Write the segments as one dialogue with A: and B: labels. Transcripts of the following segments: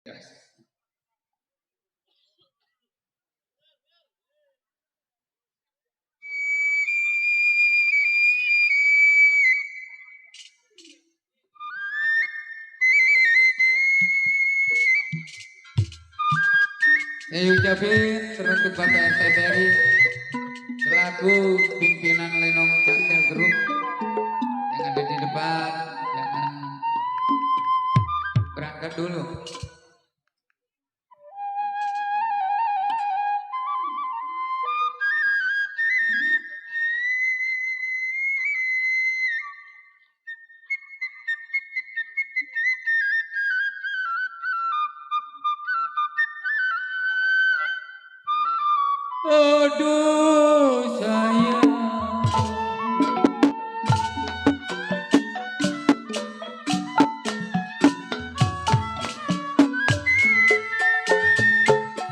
A: Yes. Saya ucapin teruntuk Bapak RT selaku pimpinan Lenong Cantel Group yang ada di depan, jangan berangkat dulu. Aduh sayang,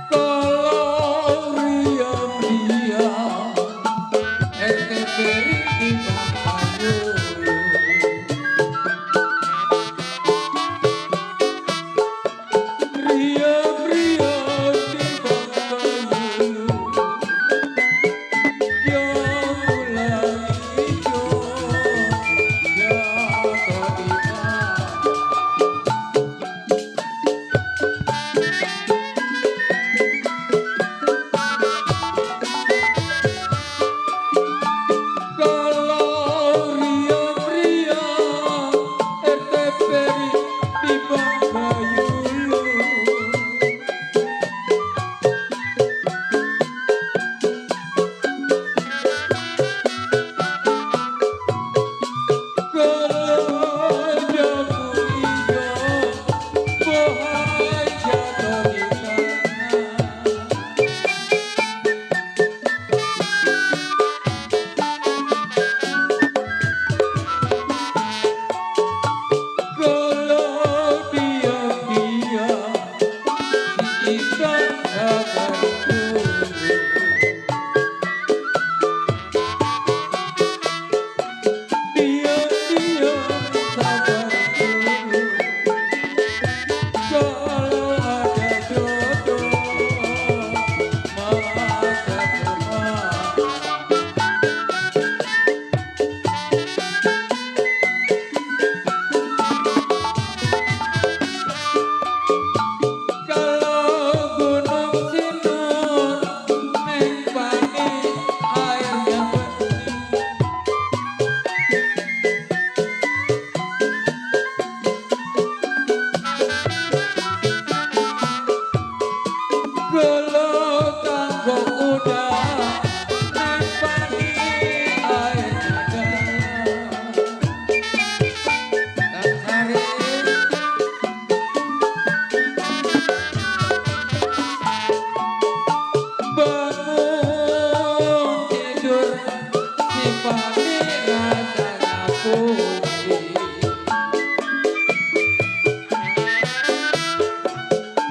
A: kalau riang-riang ente beri di Bangkayu, riang-riang di Bangkayu, ya mulai hijau, ya terima. Kalau riang-riang RT Peri di Bangkayulu, kalau jambu hijau bohai jatuh di tanah. Kalau diam-diam si ikan sabar dulu, diam-diam sabar dulu. Kalau ada jodoh masa depan. Kalau gunung sinur neng pani airnya bersih, kalau kanggo udah neng pani airnya dalam. Tak hari bangun tidur si pani rasanya putih.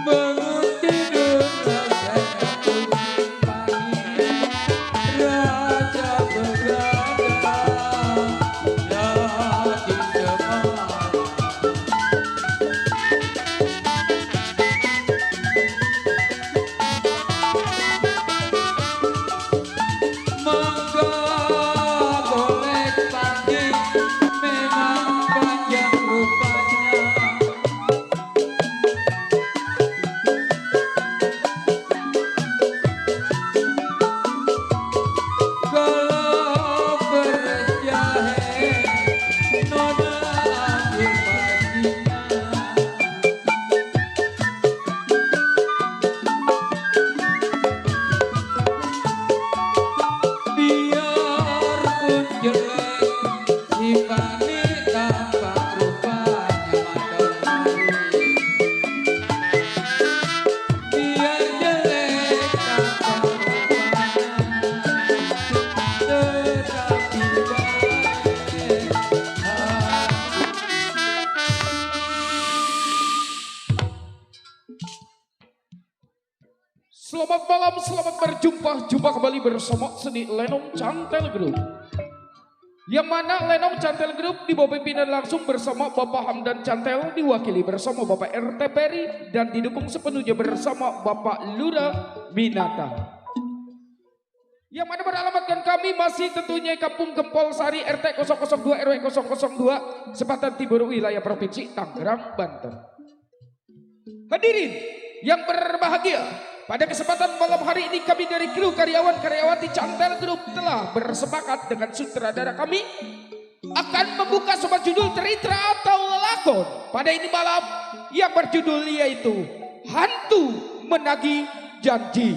A: Bangun tidur rasanya putih pani, raja begadang lagi semangat. Mangga golek pagi memang panjang rupanya. Kalau beras jahe nona ambil pastinya. Biarpun jelek si pani tampak rupanya matahari. Biar jelek tampak rupanya tetapi baik hati.
B: Selamat malam, selamat berjumpa. Jumpa kembali bersama seni Lenong Cantel Group. Yang mana Lenong Cantel Group di bawah pimpinan langsung bersama Bapak Hamdan Cantel, diwakili bersama Bapak RT Peri, dan didukung sepenuhnya bersama Bapak Lura Binata. Yang mana beralamatkan kami masih tentunya Kampung Gempol Sari RT 002 RW 002 Sepatan Timur wilayah Provinsi Tangerang, Banten. Hadirin yang berbahagia, pada kesempatan malam hari ini kami dari kru karyawan-karyawati Cantel Group telah bersepakat dengan sutradara kami akan membuka sebuah judul cerita atau lelakon pada ini malam yang berjudul yaitu Hantu Menagih Janji.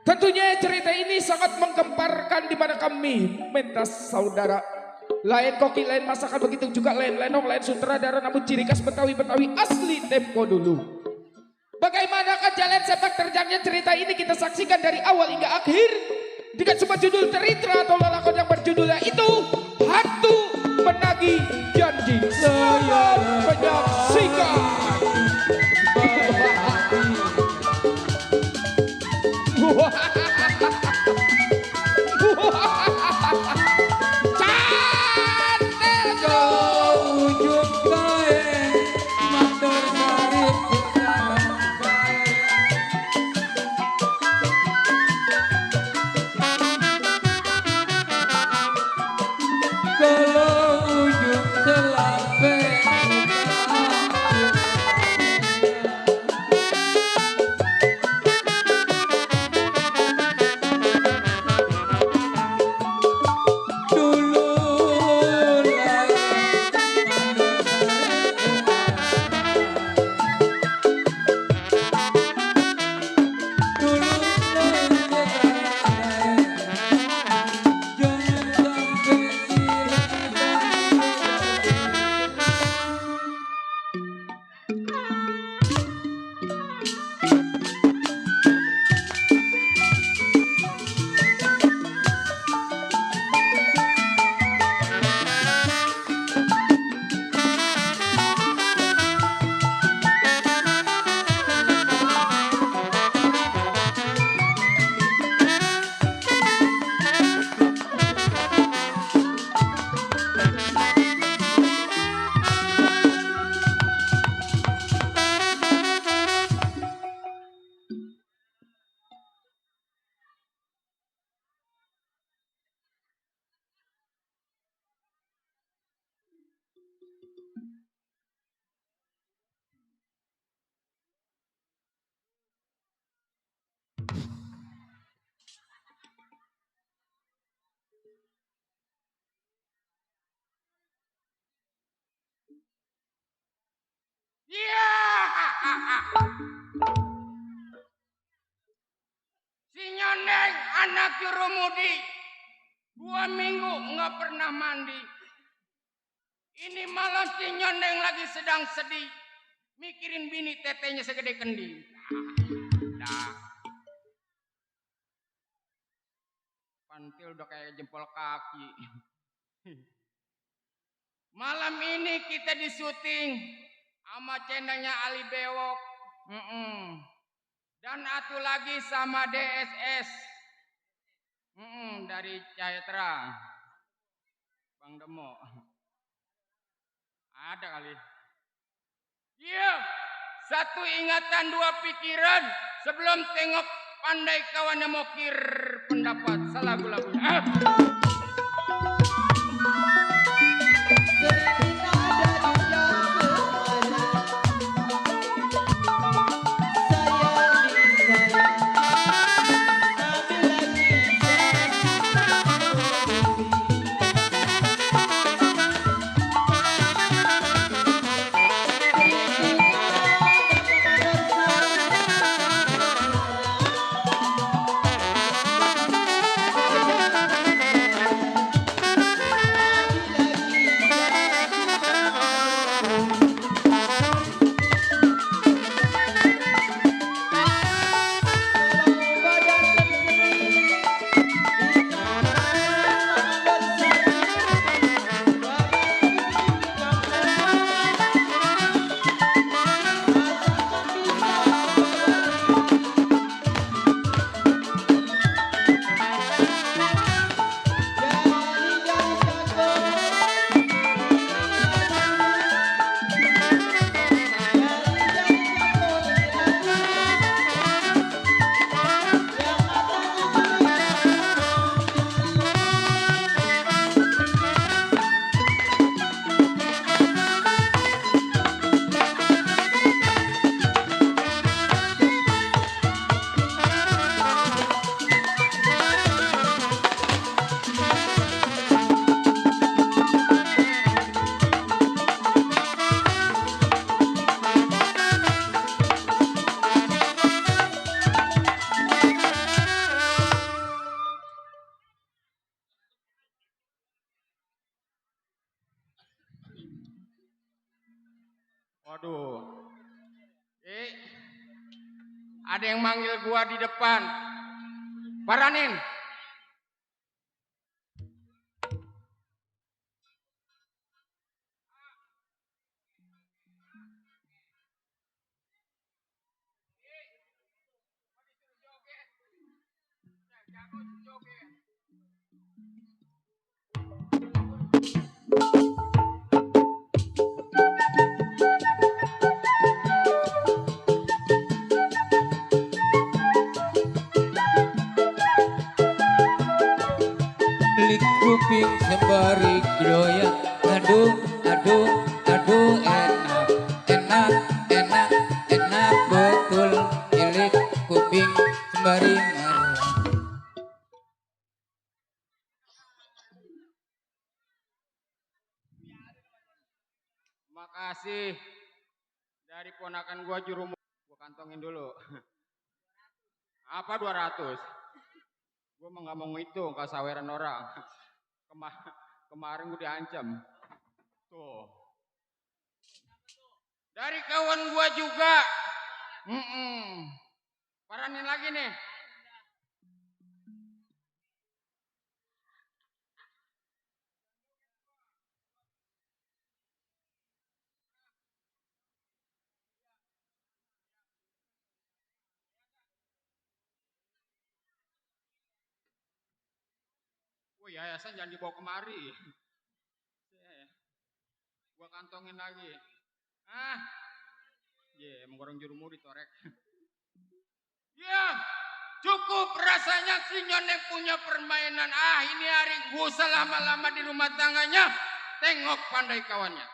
B: Tentunya cerita ini sangat menggemparkan di mana kami mentas saudara lain koki, lain masakan, begitu juga lain lenong, lain sutradara, namun ciri khas Betawi-Betawi asli tempo dulu. Bagaimanakah jalan sepak terjangnya cerita ini kita saksikan dari awal hingga akhir dengan sebuah judul cerita atau lelakon yang berjudulnya itu Hantu Menagih Janji. Saya menyaksikan.
C: Si Nyondeng anak Jurumudi 2 minggu nggak pernah mandi. Ini malam si Nyondeng lagi sedang sedih, mikirin bini tetenya segede kendi. Nah, pantil udah kayak jempol kaki. Malam ini kita di syuting sama channelnya Ali Bewok. Dan atu lagi sama DSS. Dari Cahitra. Bang Demo. Ada kali. Iya. Satu ingatan, 2 pikiran. Sebelum tengok pandai kawannya mokir pendapat. Salah lagunya. Waduh. Ada yang manggil gua di depan. Paranin.
A: Lik kuping sembari goyang, aduh aduh aduh enak enak enak enak betul. Ilik kuping sembari goyang.
C: Makasih dari ponakan gua Jurumu. Gua kantongin dulu. Apa 200? Gua mah nggak mau ngitung kalau saweran orang. Kemarin gua diancam. Tuh. Dari kawan gua juga. Paranin lagi nih. Wih, yayasan jangan dibawa kemari. Gua kantongin lagi. Menggoreng Jurumu ditorek. Ya, cukup rasanya si Nyonek punya permainan. Ini hari gua usah lama-lama di rumah tangganya. Tengok pandai kawannya.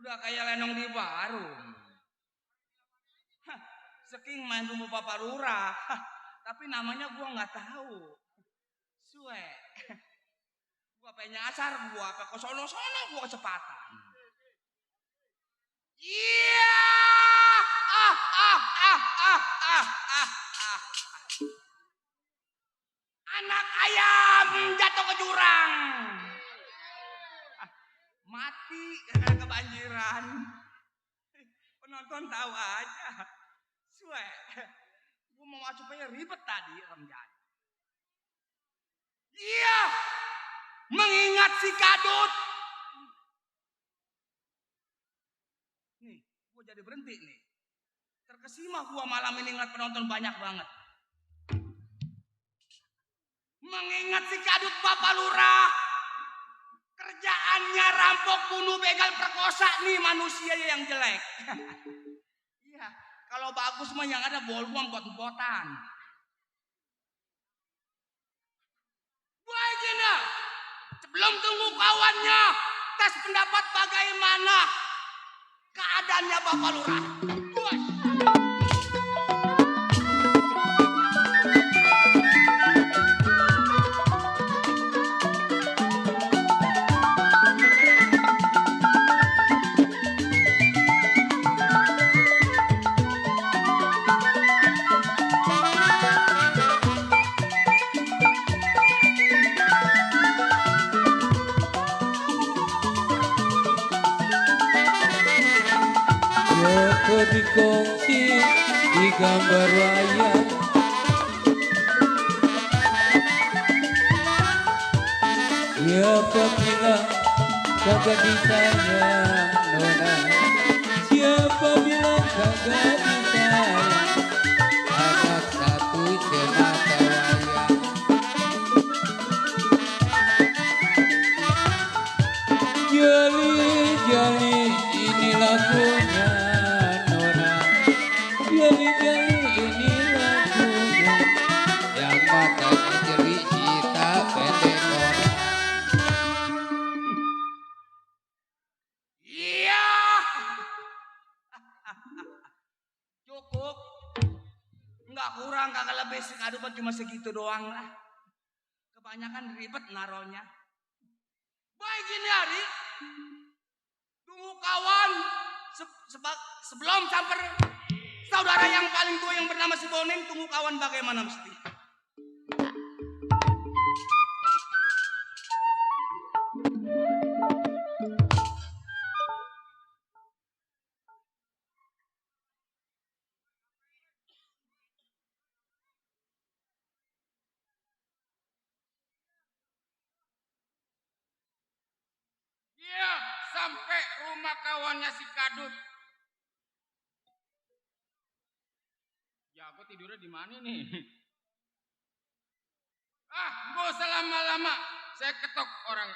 D: Udah kayak lenong di warung. Seking main rumah Bapak Lurah. Tapi namanya gua nggak tahu. Sue. Gua pengen nyasar, gua apa kesono-sono gua kecepatan. Iya. Anak ayam jatuh ke jurang. Mati karena kebanjiran. Penonton tahu aja. Sue, gue mau supaya ribet tadi Ramjan. Iya, mengingat si Kadut. Nih, gue jadi berhenti nih. Terkesima gue malam ini ngeliat penonton banyak banget. Mengingat si Kadut Bapak Lurah. Kerjaannya rampok, bunuh, begal, perkosa nih manusia yang jelek. Iya, kalau bagus mah yang ada bolbuam pot-potan. Baik ini, sebelum tunggu kawannya, tes pendapat bagaimana keadaannya Bapak Lurah.
A: Dikongsi di gambar wayang, siapa bilang kagak disayang nona, siapa bilang kagak disayang, anak satu semata wayang. Jali jali ini lagunya, jali-jali ini lagunya, yang matanya jeli, cita pendek orang.
D: orang kagak lebih sih kado cuma segitu doang lah. Kebanyakan ribet naronya. Baik gini hari. Tunggu kawan sebelum sampai saudara yang paling tua yang bernama si Boning, tunggu kawan bagaimana mesti.
C: Iya, sampai rumah kawannya si Kadut. Ya, aku tidurnya di mana nih? Gak usah lama-lama. Saya ketok orang.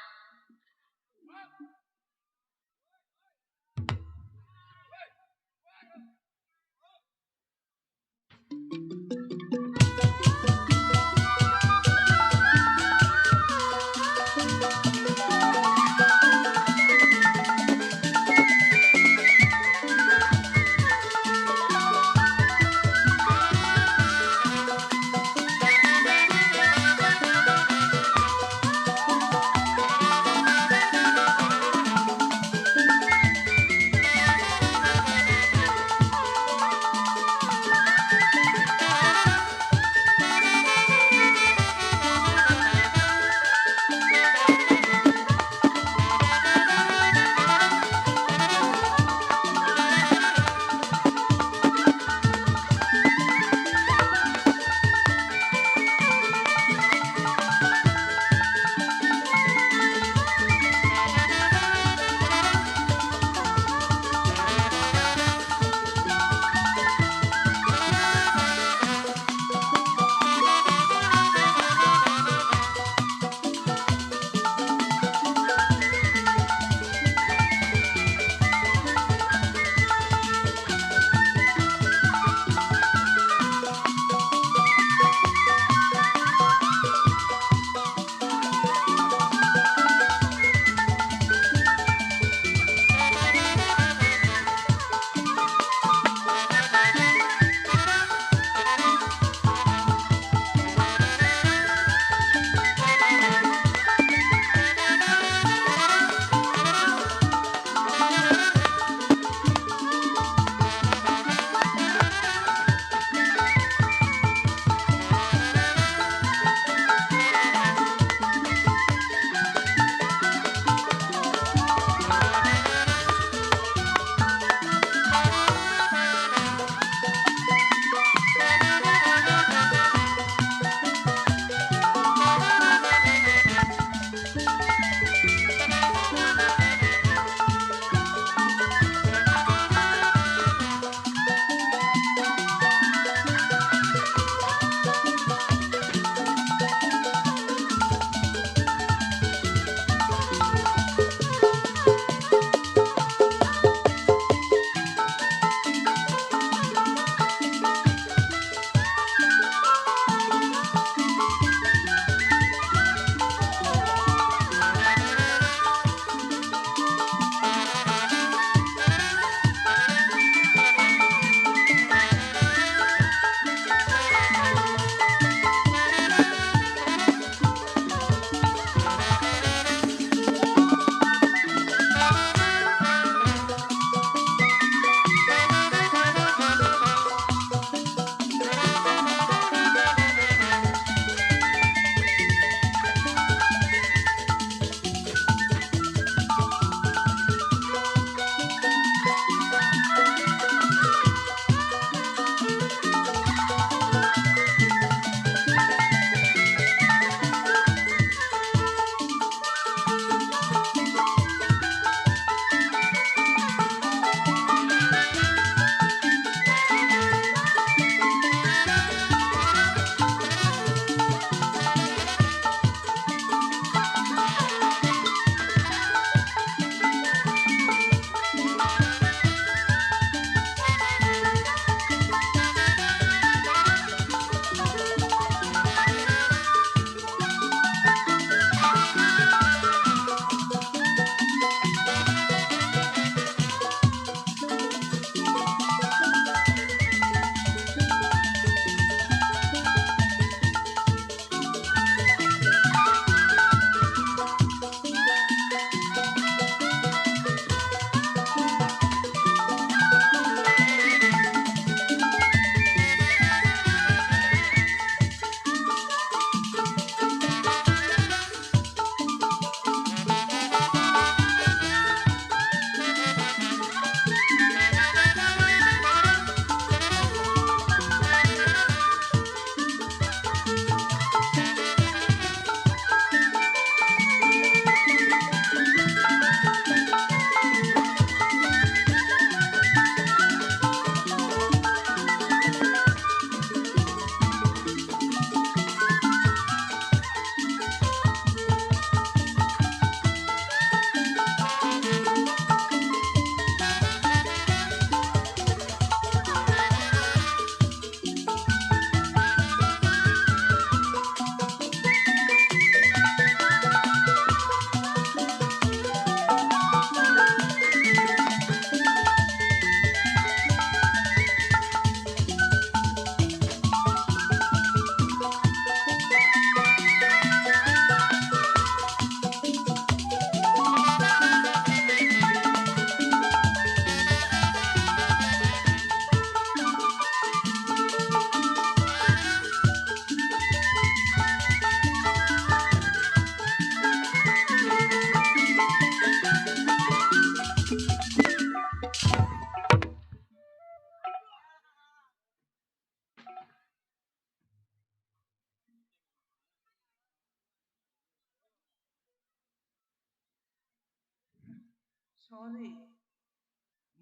D: Sorry.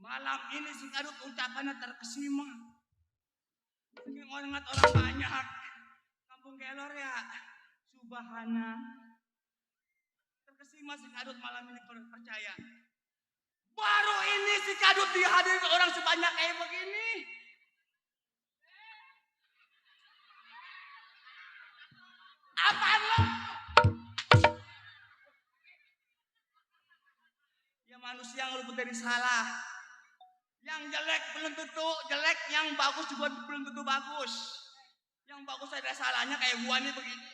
D: Malam ini si Kadut ucapannya terkesima. Mungkin ngingat orang banyak. Kampung Kelor ya. Subhana. Terkesima si Kadut malam ini percaya. Baru ini si Kadut dihadirin orang sebanyak kayak begini. Apaan lo? Ya manusia yang luput dari salah. Yang jelek belum tentu jelek, yang bagus juga belum tentu bagus. Yang bagus ada salahnya kayak gua nih begini.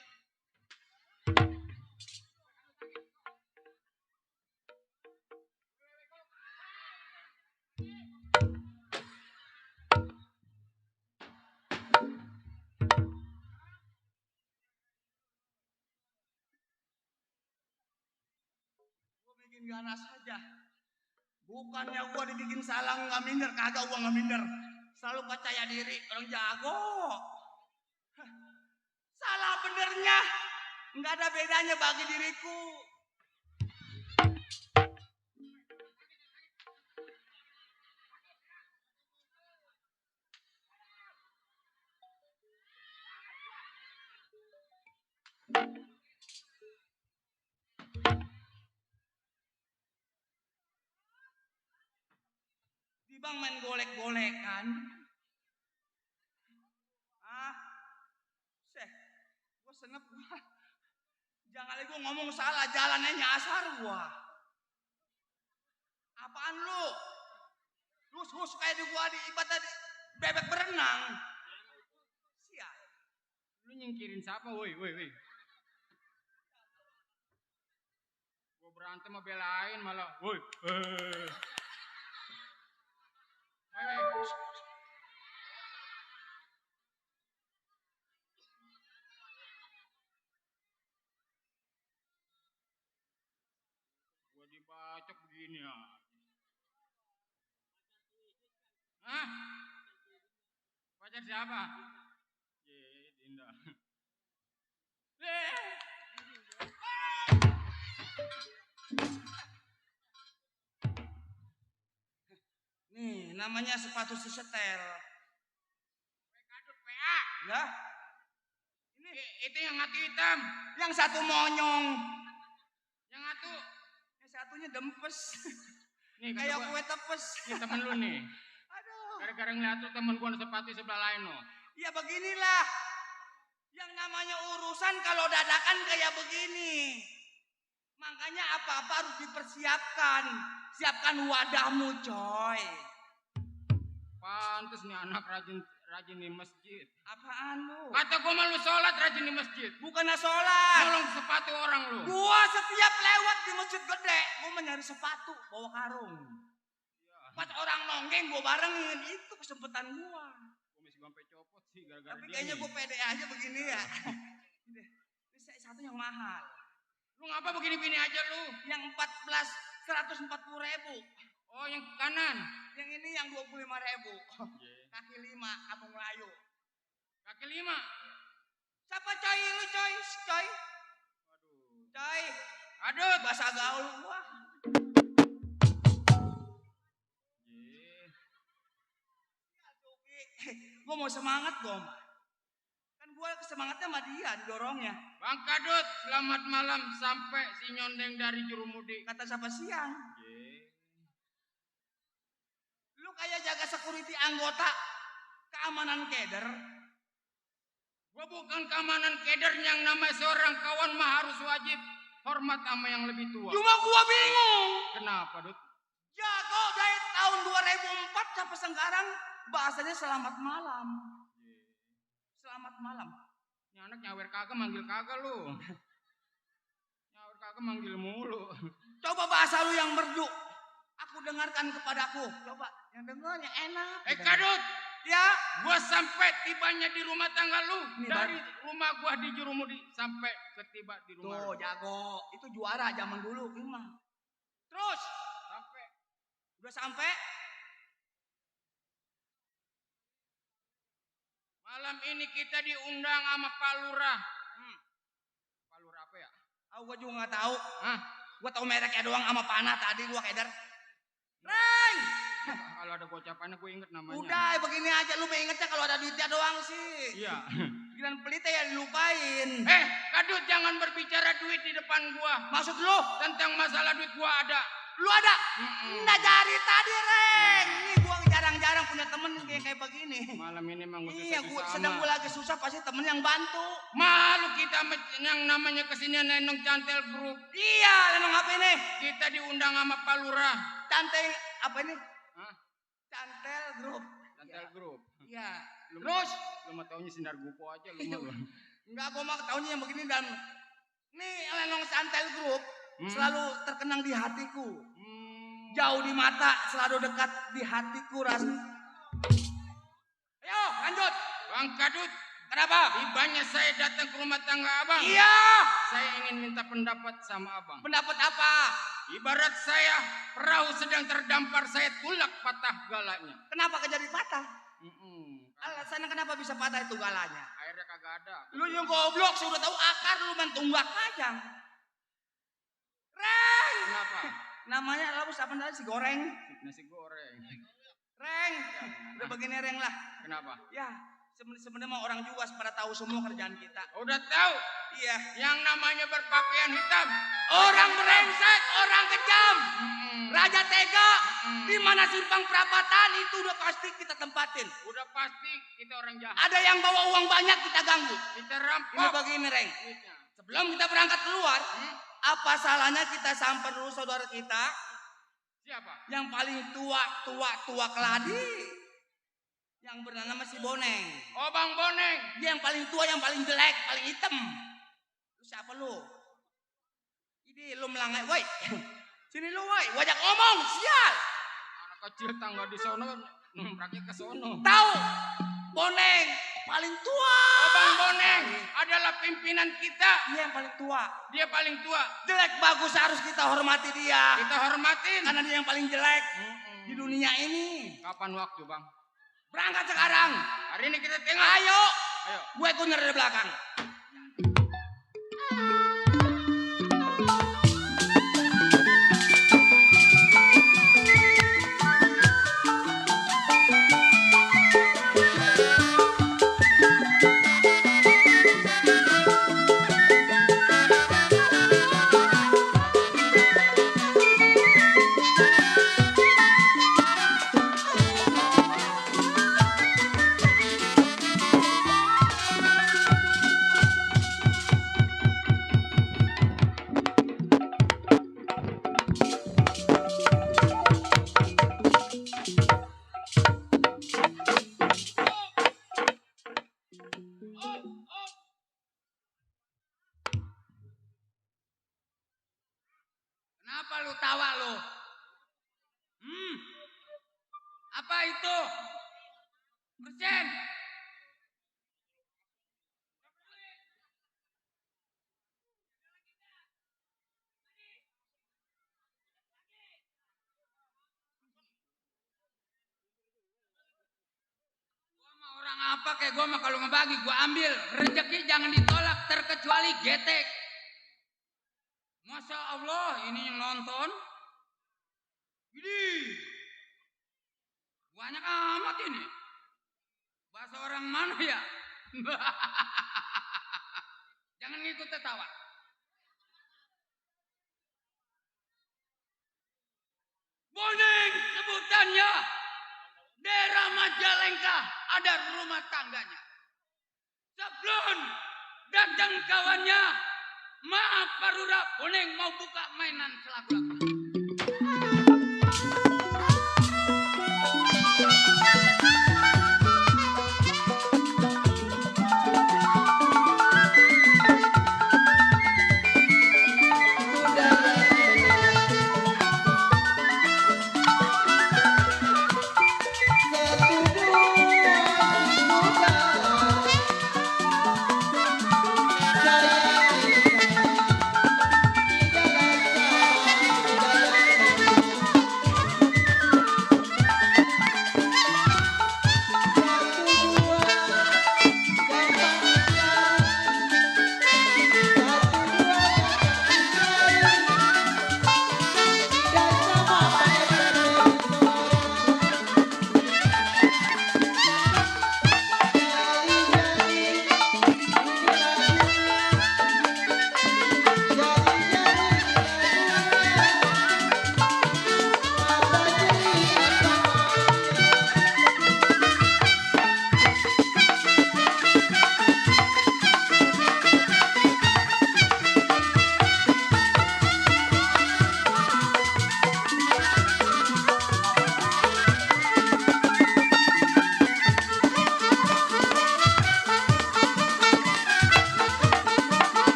D: Gua bikin ganas aja. Bukannya gua dibikin salah nggak minder, kagak gua nggak minder. Selalu percaya diri, orang jago. Salah benernya nggak ada bedanya bagi diriku. Di bang main golek-golekan. Gua senep gua. Jangan lagi gua ngomong salah, jalannya nyasar gua. Apaan lu? Lu kayak di gua di ibadah di bebek berenang. Sial.
C: Lu nyingkirin siapa, woi. Gua berantem sama belain malah, woi. Gua dibacok begini ya. Hah? Pacar siapa? Dinda.
D: Nih, namanya sepatu sesetel.
C: Kadut PA.
D: Ya.
C: Ini itu yang ngatu hitam.
D: Yang satu monyong.
C: Yang ngatu.
D: Yang satunya dempes.
C: Nih
D: Kayak
C: gua,
D: kue tepes.
C: ini temen lu nih.
D: Aduh.
C: Gara-gara ngeliat lu temen gua sepatu sebelah lain lo.
D: Ya beginilah. Yang namanya urusan kalau dadakan kayak begini. Makanya apa-apa harus dipersiapkan. Siapkan wadahmu, coy.
C: Pantes nih anak rajin di masjid.
D: Apaan lu?
C: Kata gua malu sholat rajin di masjid.
D: Bukannya sholat.
C: Tolong sepatu orang lu.
D: Gua setiap lewat di masjid gede, gua mencari sepatu, bawa karung. Pas orang nonggeng gua barengin, itu kesempatan gua.
C: Gua masih sampai copot sih gara-gara
D: Tapi
C: dia
D: kayaknya
C: nih.
D: gua pede aja begini ya. Ini satu yang mahal.
C: Lu ngapa begini-begini aja lu?
D: Yang 140.000.
C: Oh yang kanan.
D: Yang ini yang 25.000. Kaki 5, Kampung Melayu.
C: Kaki 5.
D: Siapa coy lu coy? Coy.
C: Waduh.
D: Coy.
C: Aduh.
D: Bahasa gaul gua. Gua mau semangat gua mah. Kan gua semangatnya sama dia, didorongnya.
C: Bang Kadut, selamat malam sampai si nyondeng dari Jurumudi.
D: Kata siapa siang? Lu kayak jaga security anggota keamanan keder.
C: Gua bukan keamanan keder, yang namanya seorang kawan mah harus wajib hormat sama yang lebih tua.
D: Cuma gua bingung.
C: Kenapa, Dut?
D: Jago dari tahun 2004 sampai sekarang bahasanya selamat malam. Selamat malam.
C: Ini anak nyawer kagak manggil kagak lu. Nyawer kagak manggil mulu.
D: Coba bahasa lu yang merdu. Aku dengarkan kepadaku. Coba yang dengarnya enak.
C: Kadut.
D: Ya.
C: Gua sampai tibanya di rumah tangga lu.
D: Nih,
C: dari rumah gua di Jurumudi sampai ketiba di rumah
D: tuh,
C: lu.
D: jago. Itu juara zaman dulu. Gimana? Terus.
C: Sampai.
D: Udah sampai.
C: Malam ini kita diundang sama Pak Lurah. Pak Lurah apa ya?
D: Gua juga nggak tahu.
C: Hah?
D: Gua tahu mereknya doang sama panah tadi gua keder. Reng.
C: Kalau ada gocapannya gue inget namanya.
D: Udah begini aja lu ingetnya kalau ada duitnya doang sih.
C: Iya.
D: Giliran pelit ya dilupain.
C: Kadut jangan berbicara duit di depan gua.
D: Maksud lu
C: Tentang masalah duit gua ada.
D: lu ada? Nggak dari tadi Reng. Nih gua jarang-jarang punya temen kayak begini.
C: Malam ini emang gua
D: Iya, gua sedang gua lagi susah pasti temen yang bantu.
C: Malu kita yang namanya kesinian Lenong Cantel Group.
D: Iya, Lenong apa ini?
C: Kita diundang sama Pak Lurah.
D: Cantel apa ini?
C: Hah?
D: Cantel Group.
C: Cantel Group.
D: Iya.
C: Terus lu mah taunya Sindar Gupo aja lu mah.
D: Enggak, gua mah tahunya yang begini dan nih Lenong Cantel Group selalu terkenang di hatiku. Jauh di mata, selalu dekat di hatiku ras. Ayo, lanjut.
C: Bang Kadut,
D: Kenapa?
C: tibanya saya datang ke rumah tangga abang.
D: Iya.
C: Saya ingin minta pendapat sama abang.
D: Pendapat apa?
C: Ibarat saya perahu sedang terdampar, saya tulak patah galanya.
D: Kenapa kejadi patah? Alasannya kenapa bisa patah itu galanya?
C: Airnya kagak ada.
D: Lu yang goblok, sudah tahu akar lu main tunggak aja. Reng.
C: Kenapa?
D: Namanya lalu siapa tadi si goreng?
C: Nasi goreng.
D: Reng. Udah begini Reng lah.
C: Kenapa?
D: Ya, sebenarnya mau orang juga pada tahu semua kerjaan kita.
C: Udah tahu?
D: Iya.
C: Yang namanya berpakaian hitam.
D: Orang brengsek, orang kejam. Raja tega. Di mana simpang perapatan itu udah pasti kita tempatin.
C: Udah pasti kita orang jahat.
D: Ada yang bawa uang banyak kita ganggu.
C: Kita
D: Ini
C: rampok.
D: begini Reng.
C: Duitnya.
D: Sebelum kita berangkat keluar, apa salahnya kita samper dulu saudara kita
C: Siapa?
D: yang paling tua keladi, yang bernama si Boneng.
C: Oh Bang Boneng.
D: Dia yang paling tua, yang paling jelek, paling hitam. Lu siapa lu? Ini lu melangai, woi. Sini lu woi, wajak ngomong, sial.
C: Anak kecil tangga di sono, praktek ke sono.
D: Tahu? Boneng paling tua.
C: Oh Bang Boneng adalah pimpinan kita.
D: Dia yang paling tua.
C: Dia paling tua.
D: Jelek bagus harus kita hormati dia.
C: Kita hormatin.
D: Karena dia yang paling jelek di dunia ini.
C: Kapan waktu Bang?
D: Berangkat sekarang.
C: Hari ini kita tengok.
D: Ayo.
C: Ayo.
D: Gue ikut dari belakang.
C: Kenapa lu tawa lu? Apa itu? Persen. Gua mah orang apa kayak gua mah kalau ngebagi gua ambil. Rezeki jangan ditolak terkecuali getek. Masya Allah, ini yang nonton. Ini banyak amat ini. Bahasa orang mana ya? Jangan ngikut tertawa. Boneng sebutannya. Daerah Majalengka ada rumah tangganya. Sebelum datang kawannya. Maaf Pak Lurah, Boneng mau buka mainan selagu-lagu.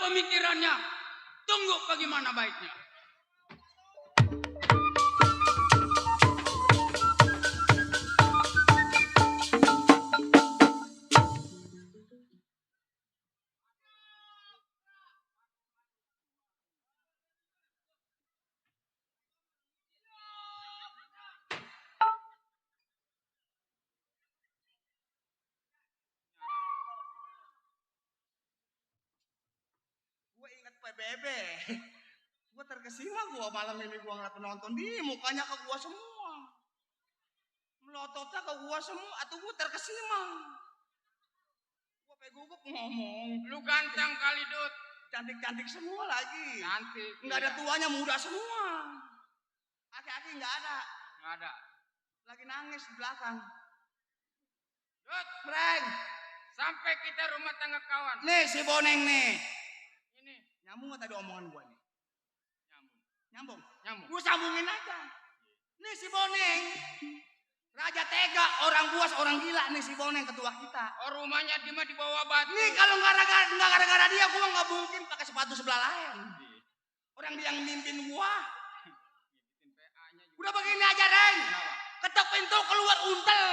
C: pemikirannya. Tunggu bagaimana baiknya.
D: Gue ingat PBB. Gue terkesima gue malam ini gue ngeliat penonton di mukanya ke gue semua. Melototnya ke gue semua atau gue terkesima. Gue gugup ngomong.
C: Lu ganteng kali, Dut.
D: Cantik-cantik semua lagi.
C: Cantik.
D: Nggak ada tuanya, muda semua. Aki-aki nggak ada.
C: Nggak ada.
D: Lagi nangis di belakang.
C: Dut,
D: Breng.
C: sampai kita rumah tangga kawan.
D: Nih si Boneng nih.
C: Ini
D: Nyambung nggak tadi omongan gue nih?
C: nyambung.
D: Nyambung.
C: Nyambung.
D: Gue sambungin aja. Nih si Boneng. Raja tega, orang buas, orang gila nih si Boneng ketua kita.
C: Oh, rumahnya di bawah batu.
D: Nih kalau nggak gara-gara dia, gue nggak mungkin pakai sepatu sebelah lain. Orang dia yang mimpin gua.
C: PA-nya juga.
D: Udah begini aja, Reng.
C: Kenapa?
D: Ketok pintu keluar untel.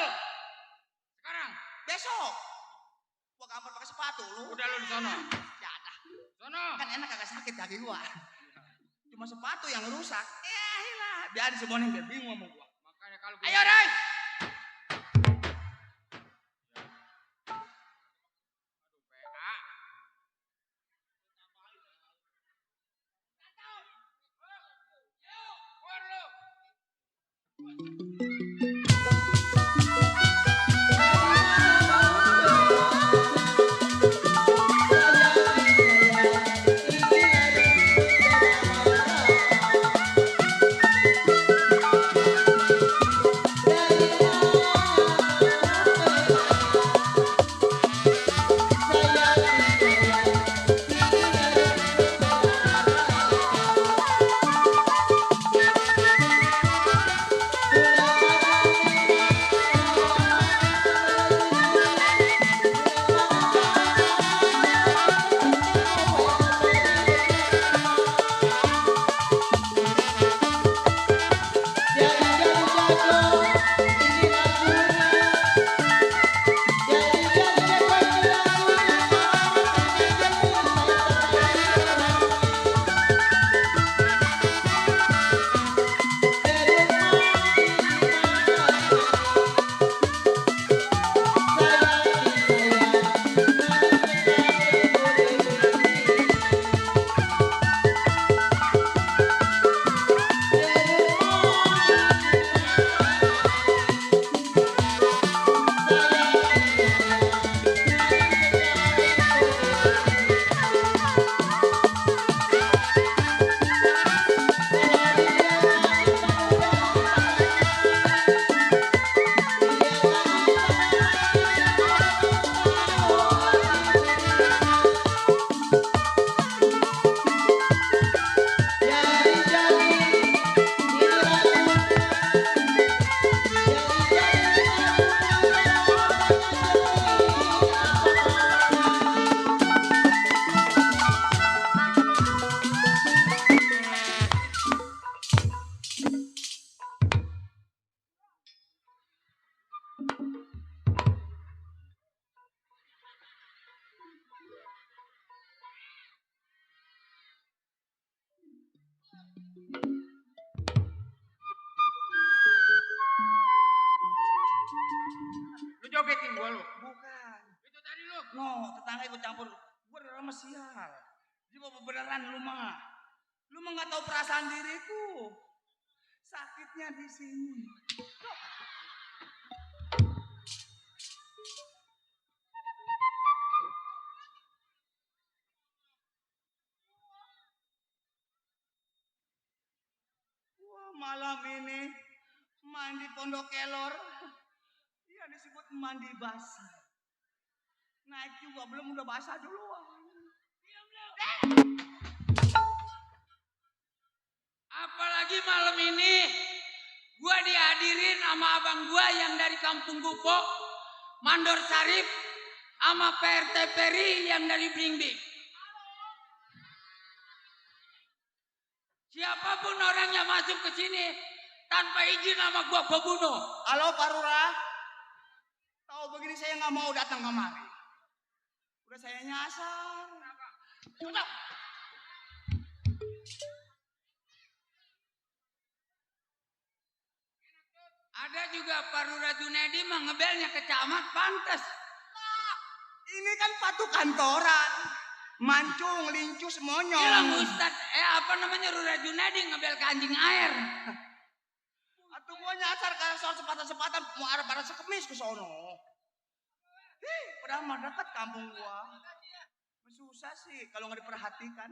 C: Sekarang
D: Besok. Gua kapan pakai sepatu lu?
C: udah lu di sono.
D: Ya dah.
C: Sono.
D: Kan enak kagak sakit kaki gua. Cuma sepatu yang rusak. Lah, biar si Boneng biar bingung sama gua.
C: Makanya kalau
D: Ayo, Reng.
C: PA. Keluar lu. Lu jogetin gua lu.
D: Bukan.
C: Itu tadi lu.
D: No, tetangga ikut campur. Gua udah lama sial. Dia bawa beneran lu mah. Lu mah nggak tahu perasaan diriku. Sakitnya di sini. Wah, malam ini mandi Pondok Kelor. Iya disebut mandi basah. Naik juga belum udah basah duluan.
C: Apalagi malam ini gua dihadirin sama abang gua yang dari Kampung Gupo, Mandor Sarip, sama PRT Peri yang dari Bling Bling. Siapapun orang yang masuk ke sini tanpa izin sama gua bunuh.
D: Halo Pak Lurah. Tahu begini saya nggak mau datang kemari. Udah saya nyasar. Udah.
C: Ada juga Pak Lurah Junedi mah ngebelnya ke camat pantes.
D: Ini kan patu kantoran. Mancung, lincus, monyong.
C: Bilang Ustad, apa namanya Lurah Junedi ngebel ke anjing air.
D: Atau gua nyasar karena soal sepatan-sepatan mau arah pada sekemis ke sono. Padahal mah dekat kampung gua. Susah sih kalau nggak diperhatikan.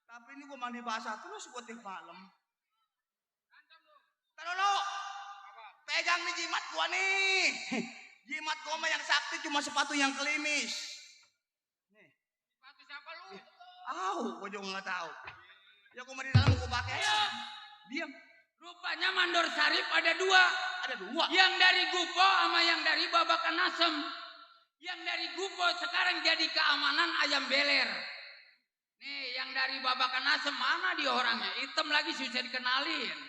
D: Tapi ini gua mandi basah terus buat tiap malam. Taruh lo. Pegang nih jimat gua nih. Jimat gua mah yang sakti cuma sepatu yang klimis. Nih.
C: Sepatu siapa lu?
D: Gua juga nggak tahu. Ya gua mah di dalam gua pakai. Diam.
C: Rupanya Mandor Sarip ada dua.
D: Ada dua.
C: Yang dari Gupo sama yang dari Babakan Asem. Yang dari Gupo sekarang jadi keamanan ayam beler. Nih yang dari Babakan Asem mana dia orangnya? Hitam lagi susah dikenalin.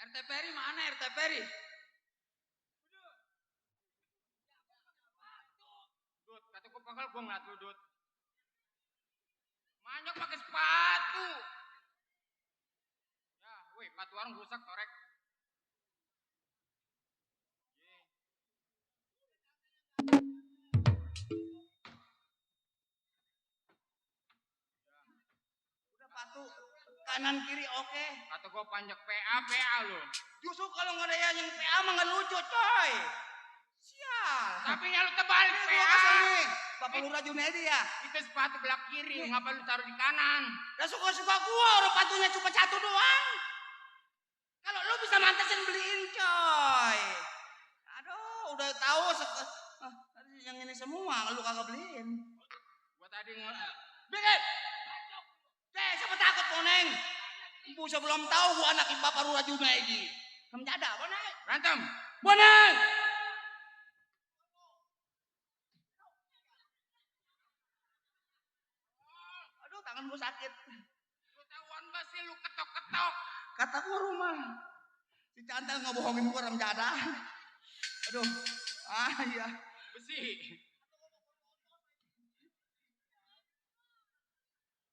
C: RT Peri mana RT Peri? Dut, kata gue bakal gue ngeliat lu Dut. Manyok pakai sepatu. Ya, woi, sepatu warung rusak torek.
D: Udah patu kanan kiri oke.
C: Kata gue panjang PA lu.
D: Justru kalau nggak ada yang PA mah nggak lucu coy. Sial.
C: Tapi ya lu terbalik
D: Ini gua
C: PA.
D: kesel nih. Bapak Lurah Junedi ya.
C: Itu sepatu belak kiri, ngapa lu taruh di kanan?
D: Ya suka-suka gua orang patunya cuma satu doang. Kalau lu bisa mantesin beliin coy. Aduh udah tahu yang ini semua lu kagak beliin.
C: Gua tadi
D: Bikin. Siapa takut Boneng? Ibu sebelum tahu gua anak Bapak Lurah Junedi. Kamu ada Boneng?
C: berantem. Boneng!
D: Aduh tangan gua sakit.
C: Lu tahuan pasti lu ketok-ketok.
D: Kata gua rumah. Si Cantel ngebohongin gua rem jadah. Aduh. Iya.
C: Besi.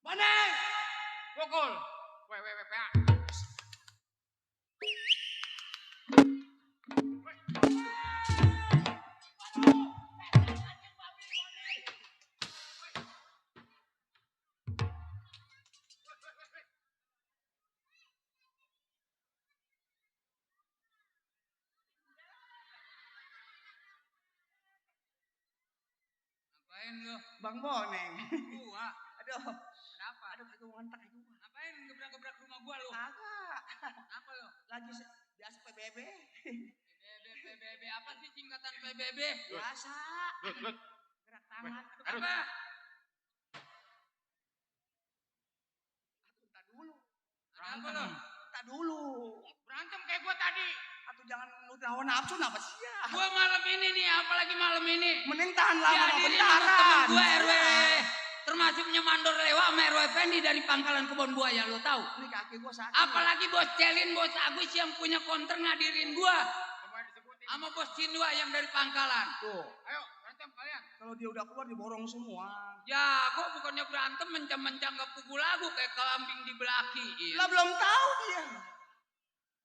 D: Boneng!
C: Pukul. PA. Ngapain lu?
D: Bang Boneng.
C: Gua.
D: Aduh.
C: Kenapa?
D: Aduh kagak ngantak juga.
C: Ngapain gebrak-gebrak rumah gua lu?
D: Kagak.
C: Apa lu?
D: Lagi biasa PBB.
C: PBB apa sih singkatan PBB?
D: Biasa.
C: Dut.
D: Gerak tangan.
C: Aduh. Apa?
D: Tak dulu.
C: Apa lu?
D: Tak dulu.
C: Berantem kayak gua tadi.
D: Atau jangan lu hawa nafsu napa sih ya?
C: Gua malam ini nih, apalagi malam ini.
D: Mending tahan lama sama
C: Dihadirin sama temen
D: bentaran.
C: gua RW. Termasuknya Mandor Lewa sama RW Fendi dari Pangkalan Kebon Buaya, lo tahu?
D: Ini kaki gua sakit.
C: Apalagi Bos Celin, Bos Agus yang punya konter ngadirin gua. Sama Bos Cindua yang dari Pangkalan.
D: Tuh.
C: Ayo, berantem kalian.
D: Kalau dia udah keluar diborong semua.
C: Ya, gua bukannya berantem mencang-mencang gak pukul lagu kayak kambing di belaki.
D: Lah belum tahu dia.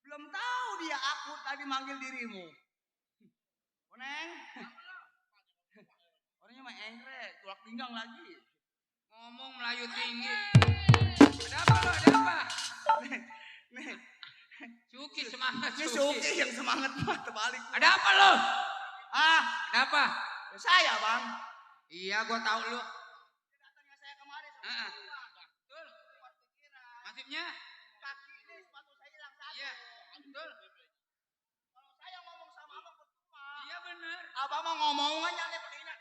D: Belum tahu dia aku tadi manggil dirimu. Boneng. Orangnya mah engkrek, tulak pinggang lagi.
C: Ngomong Melayu tinggi. Ada apa lo? Ada apa?
D: Nih,
C: Suki semangat
D: ini
C: Suki.
D: Suki yang semangat mah terbalik.
C: Ada apa lo? Ada apa?
D: Ya saya bang.
C: Iya, gua tahu lu.
D: Datangnya saya kemarin.
C: Betul. Maksudnya?
D: Kaki ini sepatu saya hilang satu.
C: Iya, betul.
D: Kalau saya ngomong sama abang percuma.
C: Iya benar.
D: Abang mah ngomongannya nih begini.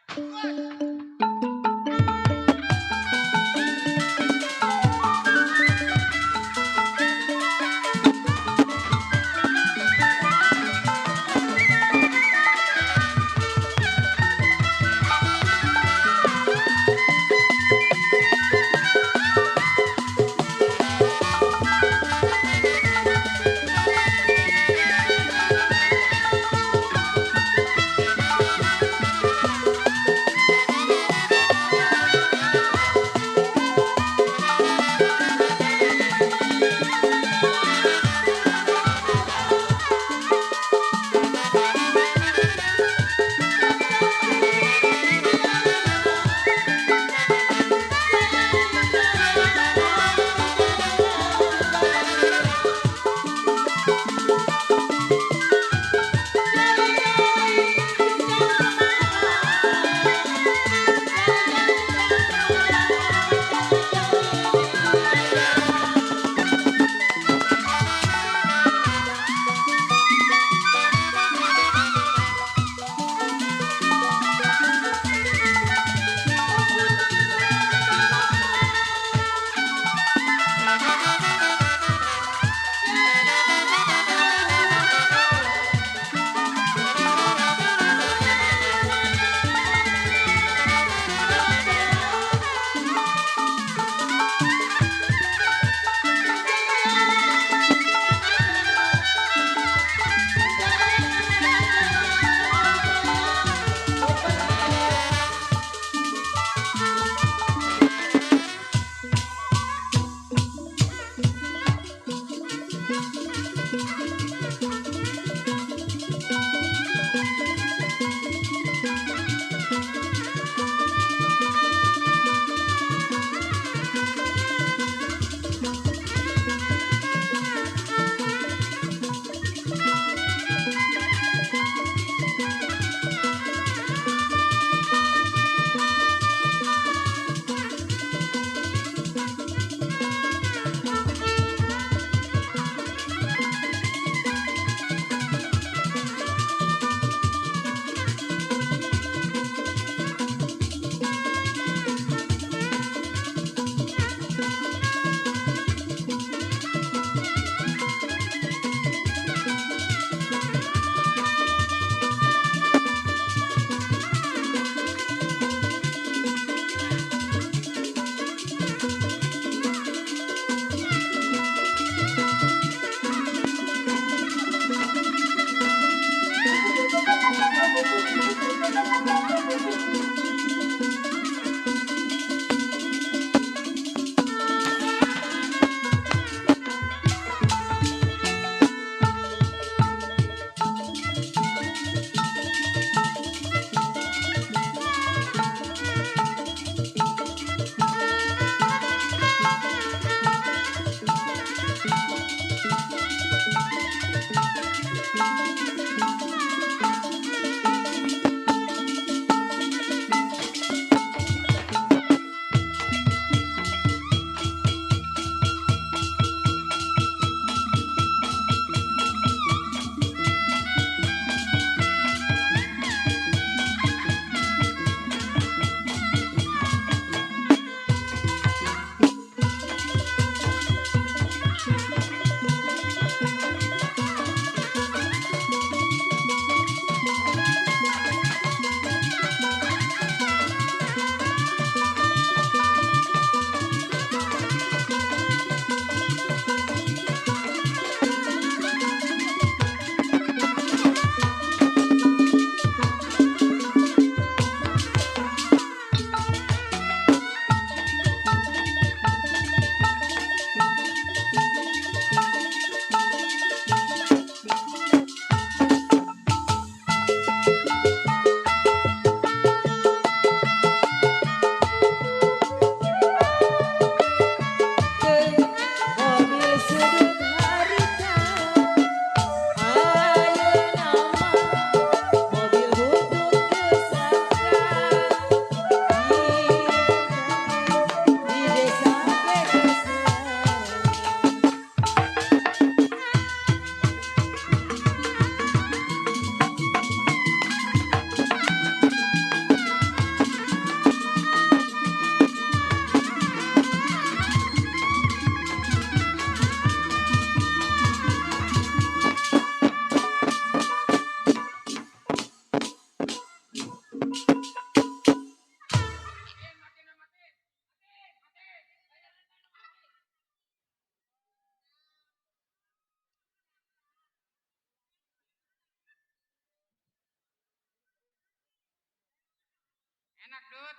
C: Enak, Dut.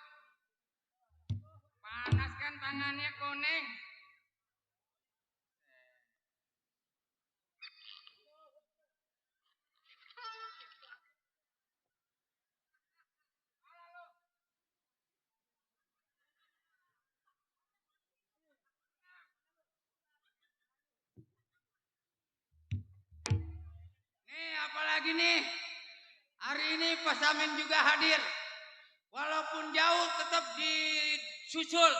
C: Panas kan tangannya, Koneng. Nih, apalagi nih? Hari ini Pak Samin juga hadir. Walaupun jauh tetap disusul.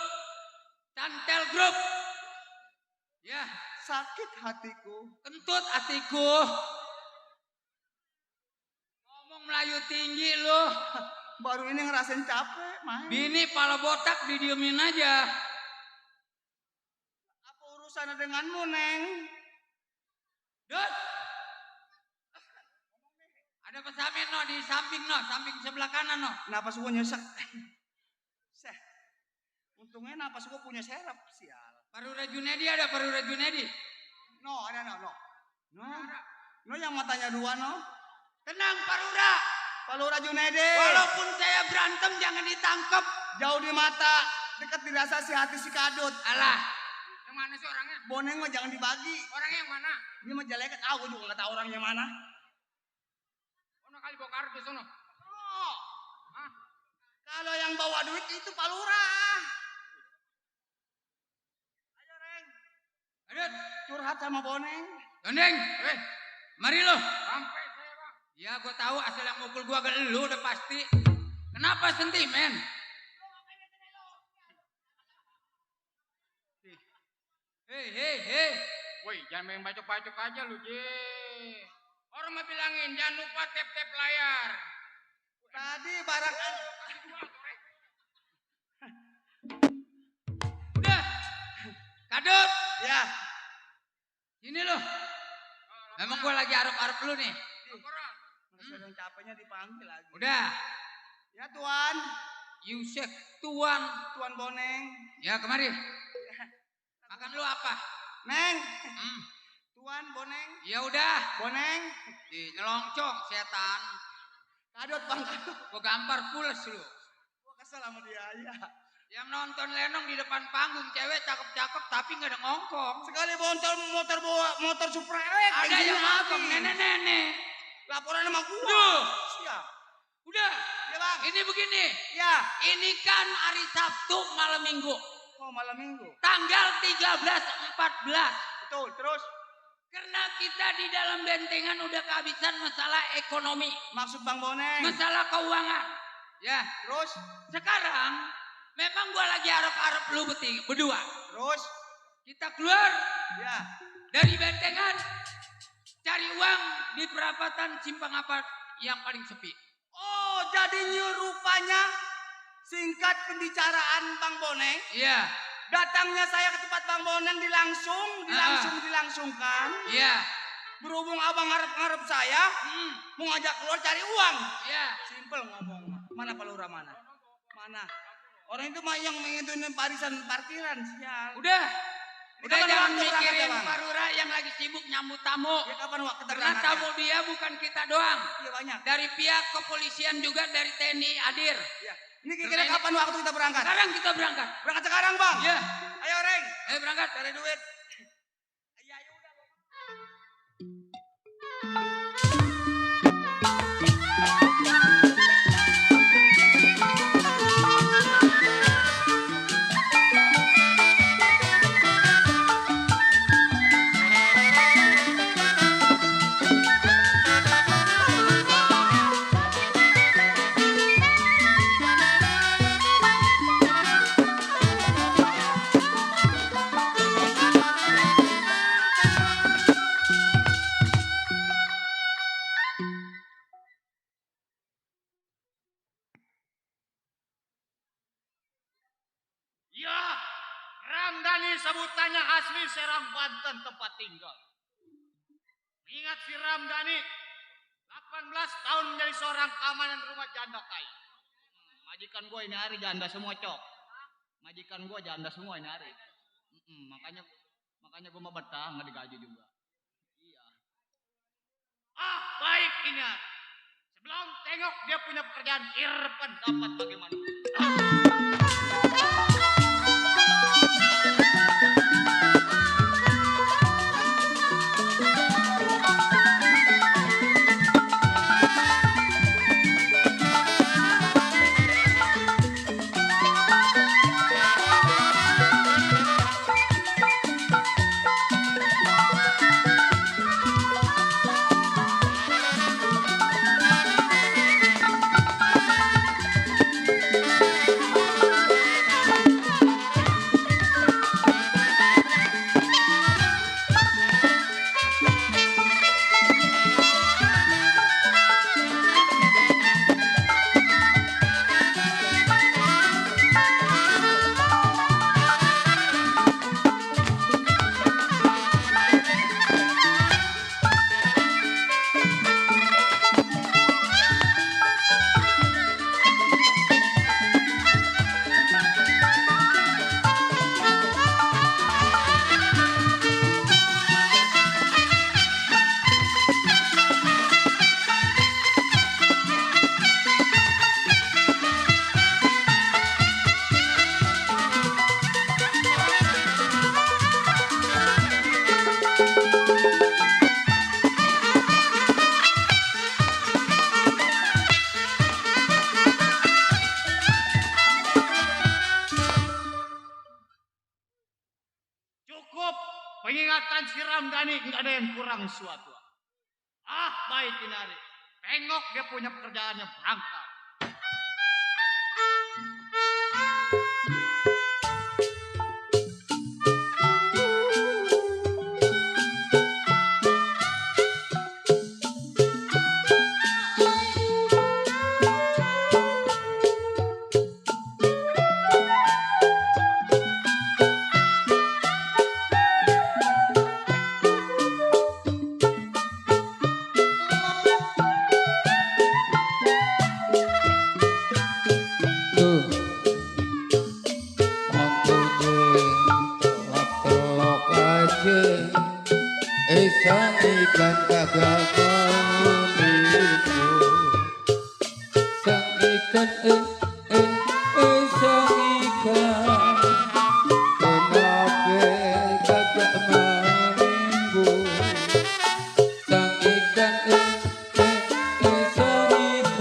C: Tantel Group. Ya,
D: Sakit hatiku.
C: kentut hatiku. Ngomong Melayu tinggi lu.
D: Baru ini ngerasain capek, main.
C: Bini pala botak didiemin aja.
D: Apa urusannya denganmu, Neng?
C: Dut. Ada Pak Samin no di samping no, samping sebelah kanan no.
D: Napas gua nyesek. Seh. Untungnya napas gua punya serep, sial.
C: Parura Junedi ada Parura Junedi.
D: No, ada no. No yang matanya dua no.
C: Tenang Parura.
D: Palura Junedi.
C: Walaupun saya berantem jangan ditangkap.
D: Jauh di mata, dekat di rasa si hati si kadut.
C: Alah. Yang mana sih orangnya?
D: Boneng mah jangan dibagi.
C: Orangnya yang mana?
D: Dia mah jelek, aku juga nggak tahu orangnya mana.
C: Ono kali bawa kardus ono.
D: Oh,
C: Hah?
D: kalau yang bawa duit itu Palura. Ayo Reng,
C: Adut.
D: curhat sama Boneng.
C: Dondeng. Mari lo. Sampai saya bang. Ya gue tahu asal yang mukul gue ke lu udah pasti. Kenapa sentimen? Hei. Woi jangan main bacok-bacok aja lu je. Orang mah bilangin jangan lupa tap-tap layar.
D: Tadi barang
C: Udah. Kadut.
D: ya.
C: Sini lo. Memang gue lagi arep-arep lu nih.
D: Sedang capeknya dipanggil lagi.
C: Udah.
D: Ya Tuan,
C: Yusek Tuan.
D: Tuan Boneng.
C: Ya kemari. Makan lu apa?
D: Neng, Tuan Boneng.
C: Ya udah.
D: Boneng.
C: Di nyelongcong setan.
D: Kadut bang, kadut.
C: Gua gampar pules lu.
D: Gua kesel sama dia, ya.
C: Yang nonton Lenong di depan panggung cewek cakep-cakep tapi nggak ada ngongkong.
D: Sekali motor Supra
C: Ada yang ngongkong nenek-nenek.
D: Laporan sama gua.
C: Duh.
D: Siap.
C: Udah.
D: Ya bang.
C: Ini begini.
D: Ya.
C: Ini kan hari Sabtu malam Minggu.
D: Oh malam minggu.
C: Tanggal 13-14.
D: Betul. Terus
C: Karena kita di dalam bentengan udah kehabisan masalah ekonomi.
D: maksud Bang Boneng.
C: Masalah keuangan. Ya.
D: Terus
C: Sekarang memang gua lagi arep-arep lu berdua.
D: terus
C: Kita keluar
D: ya.
C: dari bentengan cari uang di perapatan Simpang Apat yang paling sepi.
D: Oh jadi rupanya singkat pembicaraan Bang Boneng.
C: Iya.
D: Datangnya saya ke tempat Bang Boneng dilangsungkan.
C: Iya.
D: Berhubung abang ngarep saya mau ngajak keluar cari uang.
C: Iya.
D: Simpel ngomong. Mana Palura mana? Mana? Orang itu mah yang mengituin parkiran sial.
C: Udah
D: Kapan
C: jangan
D: waktu berangkat
C: mikirin
D: ya, Bang?
C: Parura yang lagi sibuk nyambut tamu.
D: Ya kapan waktu
C: Karena
D: berangkat?
C: tamu dia bukan kita doang.
D: Iya banyak.
C: Dari pihak kepolisian juga dari TNI hadir.
D: Iya. Ini kira-kira kapan waktu kita berangkat?
C: Sekarang kita berangkat.
D: Berangkat sekarang, Bang.
C: Iya.
D: Ayo, Reng.
C: Ayo berangkat.
D: Cari duit. Iya, ayo udah.
E: Ya, Ramdhani sebutannya asli Serang Banten tempat tinggal. Ingat si Ramdhani, 18 tahun menjadi seorang keamanan rumah janda kaya. Majikan gue ini hari janda semua cok. Majikan gue janda semua ini hari. Makanya gue mau betah nggak digaji juga. Iya. Baik ini hari. Sebelum tengok dia punya pekerjaan Irfan dapat bagaimana? Cukup pengingatan si Ramdhani, nggak ada yang kurang suatu. Baik ini hari. Tengok dia punya pekerjaan yang berangkat.
A: Tuh aku telok aja sang ikan kagak mau nipu sang ikan sang ikan kenapa kagak mau minggu sang ikan sang ikan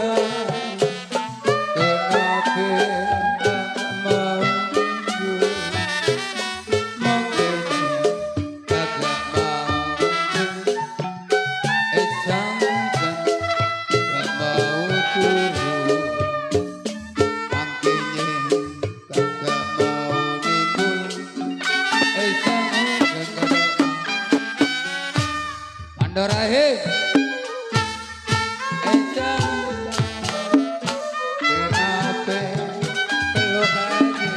A: Pandorahe kenapa peluk aja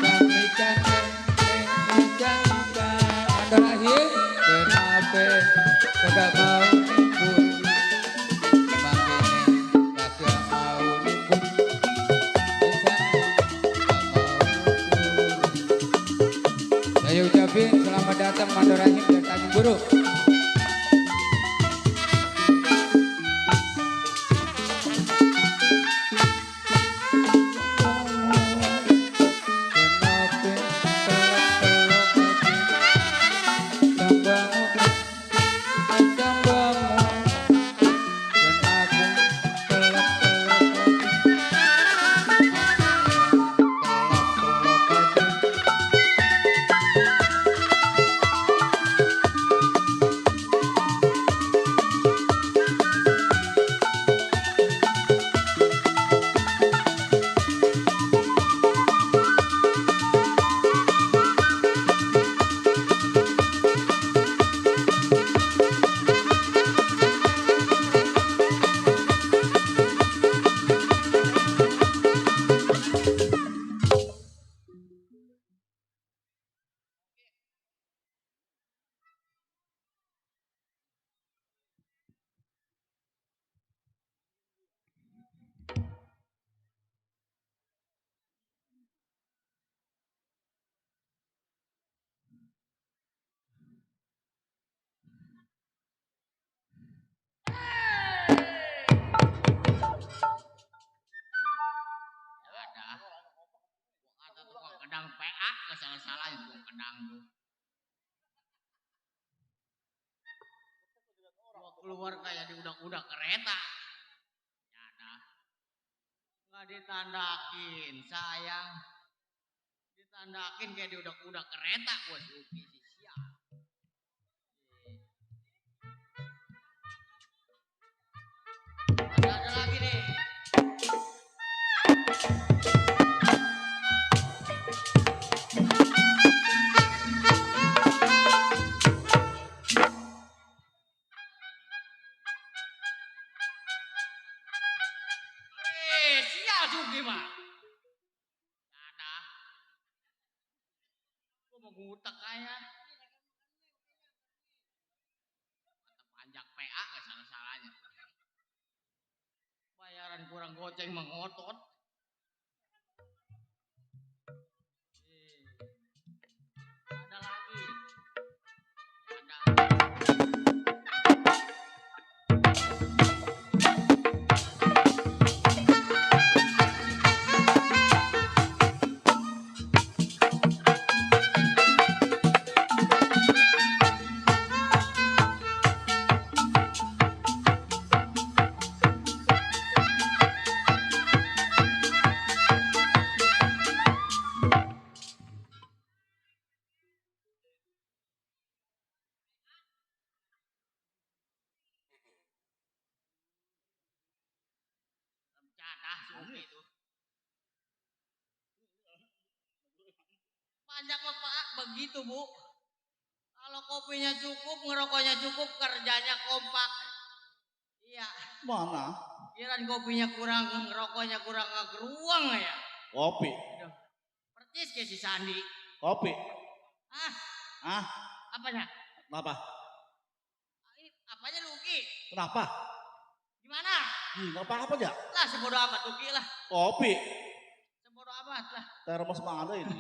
A: kami kan Pandorahe kenapa kagak mau nimbun makanya kagak mau nimbun saya ucapin selamat datang Mandorahim dan Tanjung Buruk.
E: keluar kayak di udak-udak kereta. Ya dah. Nggak ditandakin, sayang. Ditandakin kayak di udak-udak kereta gua si Uki si siap. Ada lagi nih. Sial Suki mah. Ada. Gua mau ngutak kayak. Panjang PA gak salah-salahnya. Bayaran kurang goceng mengotot. Ada lagi. Ada. Cadah Suki itu. Pajak Bapak begitu, Bu. Kalau kopinya cukup, ngerokoknya cukup, kerjanya kompak. Iya.
F: Mana?
E: Kirain kopinya kurang, ngerokoknya kurang ngegeruang ya.
F: Kopi.
E: Aduh. Percis kayak si Sandi.
F: Kopi.
E: Ah,
F: Ah,
E: apanya?
F: kenapa?
E: Ini apanya lu Uki?
F: Kenapa?
E: Gimana?
F: Nggak apa-apa ya.
E: Lah sebodoh amat Uki lah.
F: Kopi.
E: Sebodoh amat lah.
F: Termos mana ada ini?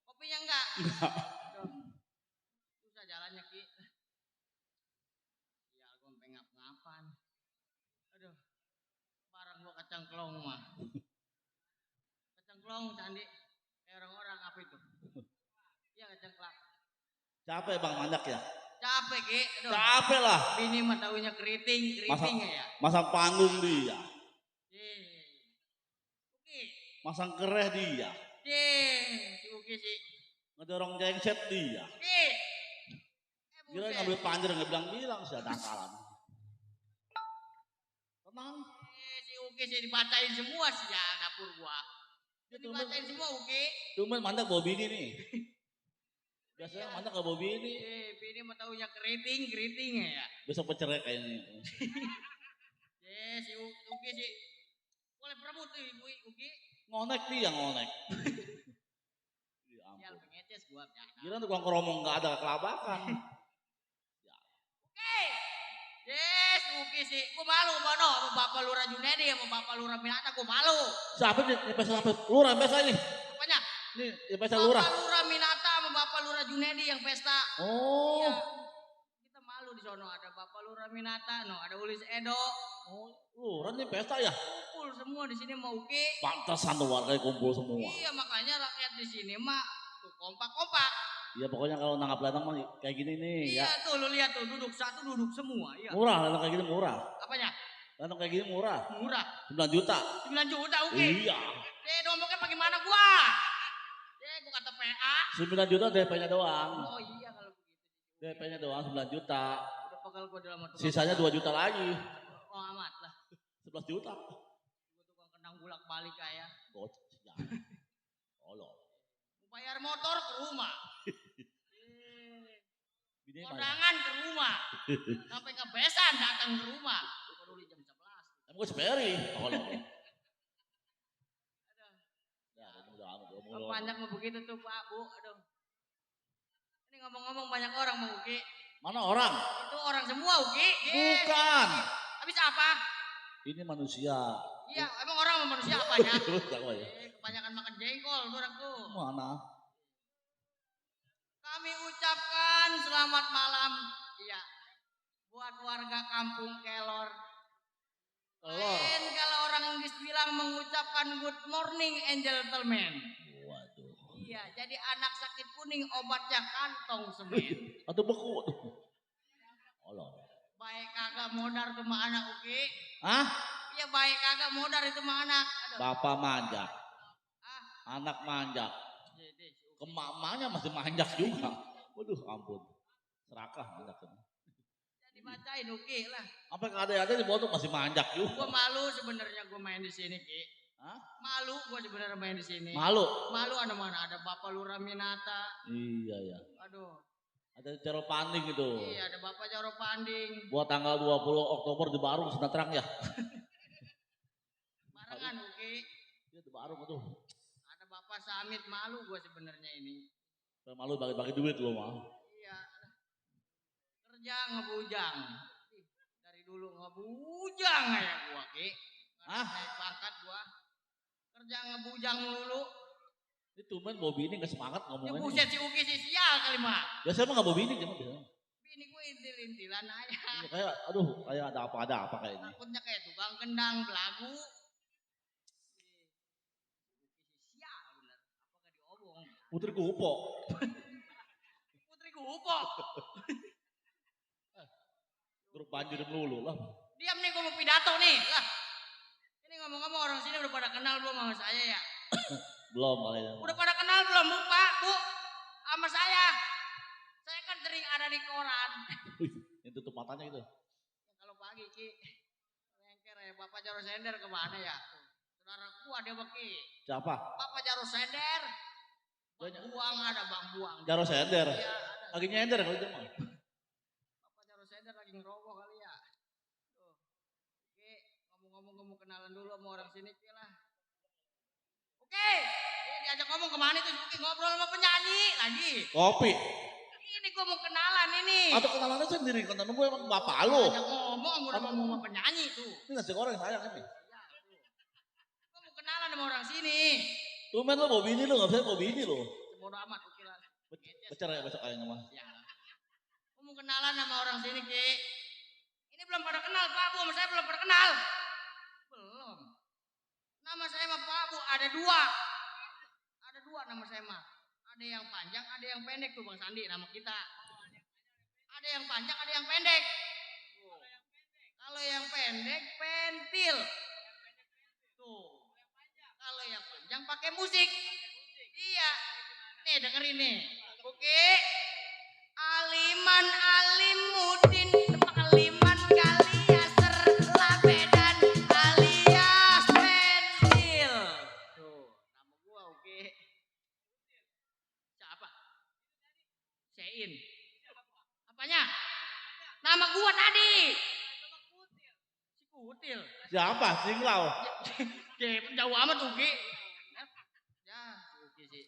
E: Kopinya enggak.
F: Enggak.
E: Aduh. Susah jalannya Ki. Ya gua sampai ngap-ngapan. Aduh. Barang gua kacang kelong mah. Kacang kelong Sandi. Kayak orang-orang apa itu? Iya kacang kelak.
F: Capek Bang Mandak ya?
E: Capek Ki. Aduh.
F: Capek lah.
E: Bini mah taunya keriting ya.
F: Masang panggung dia.
E: Uki.
F: Masang kereh dia.
E: Si Uki sih.
F: Ngedorong jengset dia.
E: Uki.
F: Kira ngambil panjer nggak bilang-bilang sih ada akalan. Tenang.
E: Si Uki sih dibacain semua sih ya dapur gua. Dibacain semua Uki.
F: Cuman Mandak bawa bini nih. Biasanya Mandak gak bawa bini.
E: Bini mah taunya keriting ya.
F: Besok bercerai kayaknya.
E: Si Uki sih. Boleh perebut tuh Uki.
F: Ngonek dia ngonek. Ya
E: Sial
F: ampun.
E: pengeces gua.
F: Kira tukang keromong gak ada kelabakan.
E: Uki. Uki sih. Gua malu mano sama Bapak Lurah Junedi sama Bapak Lurah Minata gua malu.
F: Siapa nih? Pesta lurah biasa ini.
E: Apanya?
F: Nih, pesta lurah.
E: Bapak Lurah Minata sama Bapak Lurah Junedi yang pesta.
F: Oh.
E: Iya. Kita malu di sono ada Bapak Lurah Minata, ada Ulis Edo.
F: Oh, lurah nih pesta ya?
E: Kumpul semua di sini mau Uki.
F: Pantesan tuh warga kumpul semua.
E: Iya makanya rakyat di sini mah tuh kompak-kompak.
F: Iya pokoknya kalau nanggap ladang mah kayak gini nih
E: Iya
F: ya.
E: tuh lu lihat tuh duduk satu duduk semua. Iya.
F: Murah ladang kayak gini murah.
E: Apanya?
F: Ladang kayak gini murah.
E: Murah.
F: 9 juta.
E: 9 juta Uki.
F: Iya.
E: Dompetnya bagaimana gua? Gua kata PA.
F: 9 juta DP-nya doang.
E: Oh iya kalau begitu.
F: DP-nya doang 9 juta.
E: Udah pegal gua dalam tukang.
F: Sisanya 2 juta lagi.
E: Oh amat lah.
F: 11 juta.
E: Gua tukang kendang bolak-balik kayak.
F: Gocek ya. Tolong.
E: Bayar motor ke rumah.
F: Bini mana?
E: Kondangan ke rumah. Sampai ngebesan datang ke rumah. Gua peduli jam 11.
F: Emang gue seperi. Tolong.
E: Aduh.
F: Ya, udah amat ngomong.
E: Banyak mau begitu tuh Pak Bu. Aduh. Ini ngomong-ngomong banyak orang mau Uki.
F: Mana orang?
E: Itu orang semua Uki.
F: Bukan.
E: Habis apa?
F: Ini manusia.
E: Iya, emang orang sama manusia apanya?
F: Apa ya?
E: Kebanyakan makan jengkol tuh orang tuh.
F: Mana?
E: Kami ucapkan selamat malam. Iya. Buat warga kampung Kelor. Lain kalau orang Inggris bilang mengucapkan good morning and gentlemen.
F: Waduh.
E: Iya, jadi anak sakit kuning obatnya kantong semen.
F: Atau beku. Tolong.
E: Baik kagak modar tuh mah anak Uki.
F: Hah?
E: Iya baik kagak modar itu mah anak. Aduh.
F: Bapak manjak.
E: Ah,
F: Anak manjak.
E: jadi si Uki.
F: Kemak-emaknya masih manjak juga. Waduh ampun. Serakah manjak.
E: Jadi bacain Uki lah.
F: Sampai ke ada-ada di bawah tuh masih manjak
E: Gua
F: juga.
E: malu sebenarnya gua main di sini Ki.
F: Hah?
E: Malu gua sebenarnya main di sini.
F: Malu?
E: Malu ada mana? Ada Bapak Lurah Minata.
F: Iya ya.
E: Aduh.
F: Ada Cero Panding itu.
E: Iya ada Bapak Jaro Panding.
F: Buat tanggal 20 Oktober di Barung Senatrang ya.
E: Barengan Uki.
F: Iya di Barung tuh.
E: Ada Bapak Samit malu gua sebenarnya ini.
F: Malu bagi-bagi duit lo mah.
E: Iya. Kerja ngebujang. Ih, dari dulu ngebujang ya gua Ki.
F: Hah?
E: Naik pangkat gua. Kerja ngebujang dulu.
F: Ini tumben Bobby ini gak semangat
E: Ya
F: ngomongnya.
E: buset si Uki si sial kali mah.
F: Biasanya mah gak Bobby ini cuma bilang.
E: Bini gue intil-intilan aja.
F: Iya, kayak aduh kayak ada apa kayaknya.
E: Takutnya kayak tukang kendang belagu. Uki si sial bener. Apa gak diobong?
F: Putri Gupo.
E: Putri Gupo.
F: Grup banjir melulu lah.
E: Diam nih gue mau pidato nih. Lah. Ini ngomong-ngomong orang sini udah pada kenal belum sama saya ya?
F: Belum kayaknya.
E: Udah pada kenal belum Bu Pak, Bu? Sama saya. Saya kan sering ada di koran.
F: Wih, yang tutup matanya itu.
E: Ya, kalau pagi Ki. Lengker ya, Bapak Jaro Sender kemana ya? Tuh, saudaraku ada Ki.
F: Siapa?
E: Bapak Jaro Sender. Bang Buang ada Bang Buang.
F: Jaro Sender.
E: Iya, ada.
F: Lagi nyender kalau itu mah.
E: Bapak Jaro Sender lagi ngeroboh kali ya. Tuh. Ki, ngomong-ngomong gue mau kenalan dulu sama orang sini Ki lah. Oke, ini diajak ngomong kemana tuh Ki? Ngobrol sama penyanyi lagi.
F: Kopi.
E: Ini gue mau kenalan ini.
F: Atau kenalannya sendiri kan nunggu emang bapak lo.
E: Diajak ngomong, gue udah ngomong sama penyanyi tuh.
F: Ini nasi goreng sayang ini.
E: Ya, tuh. Gue mau kenalan sama orang sini.
F: Tumen lo Bobby ini lo nggak bisa Bobby ini lo.
E: Bodo amat, oke lah.
F: Bercerai besok kayaknya mah.
E: Ya. Gue mau kenalan sama orang sini, Ki. Ini belum pada kenal, Pak Bu. Sama saya belum pada kenal. Belum. Nama saya mah Pak Bu. Ada dua. Ada dua nama saya mah. Ada yang panjang, ada yang pendek tuh Bang Sandi. Nama kita. Ada yang panjang, ada yang pendek. Tuh. Kalau yang pendek, pentil. Tuh. Kalau yang panjang pakai musik. Iya. Nih dengerin nih. Oke. Aliman Alimuddin tepak aliman Kaliaser Labedan alias pentil. Tuh, nama gua oke. Siapa? Sein. Apanya? Nama gua tadi. Si Kutil.
F: Siapa? Singlau.
E: Jauh amat Uki. Ya, si Uki sih.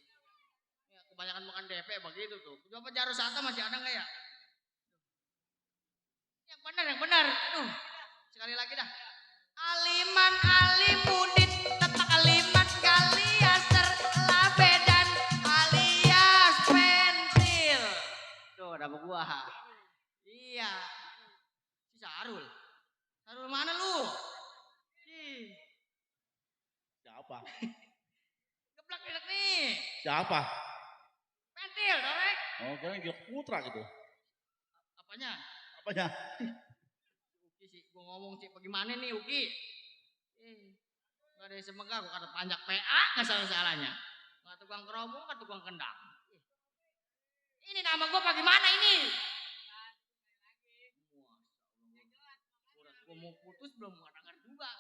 E: Ya, kebanyakan makan DP begitu tuh. Coba Jaro Sata masih ada nggak ya? Yang benar. Aduh, sekali lagi dah. Aliman Alimuddin tepak aliman Kaliaser Labedan alias pentil. Tuh, nama gua. Iya. Si Sarul. Sarul mana lu? Ih.
F: Siapa?
E: Geblak enak nih.
F: Siapa?
E: Pentil, Dorek.
F: Oh, kira Gilak Putra gitu.
E: Apanya?
F: Apanya?
E: Uki sih, gua ngomong sih, bagaimana nih Uki? Gak ada yang semegah, gua kata panjak PA, gak salah-salahnya. Gak tukang kerobong, gak tukang kendang. Ini nama gua bagaimana ini? Urat gua mau putus belum gua dengar juga.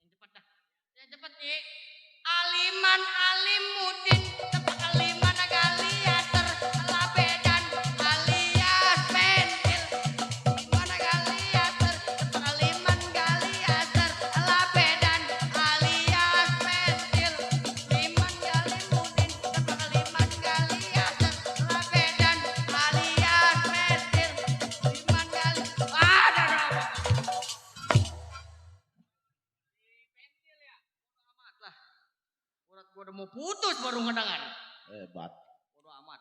E: Yang cepat dah. Yang cepat nih. Aliman Alimuddin tepak aliman Kaliaser Labedan alias pentil. Aliman Kaliaser tepak aliman Kaliaser Labedan alias pentil. Aliman Alimuddin tepak aliman Kaliaser Labedan alias pentil. Aliman Kali. Ada apa? Amat lah. Urat gua udah mau putus baru ngedengar.
F: Hebat.
E: Bodo amat.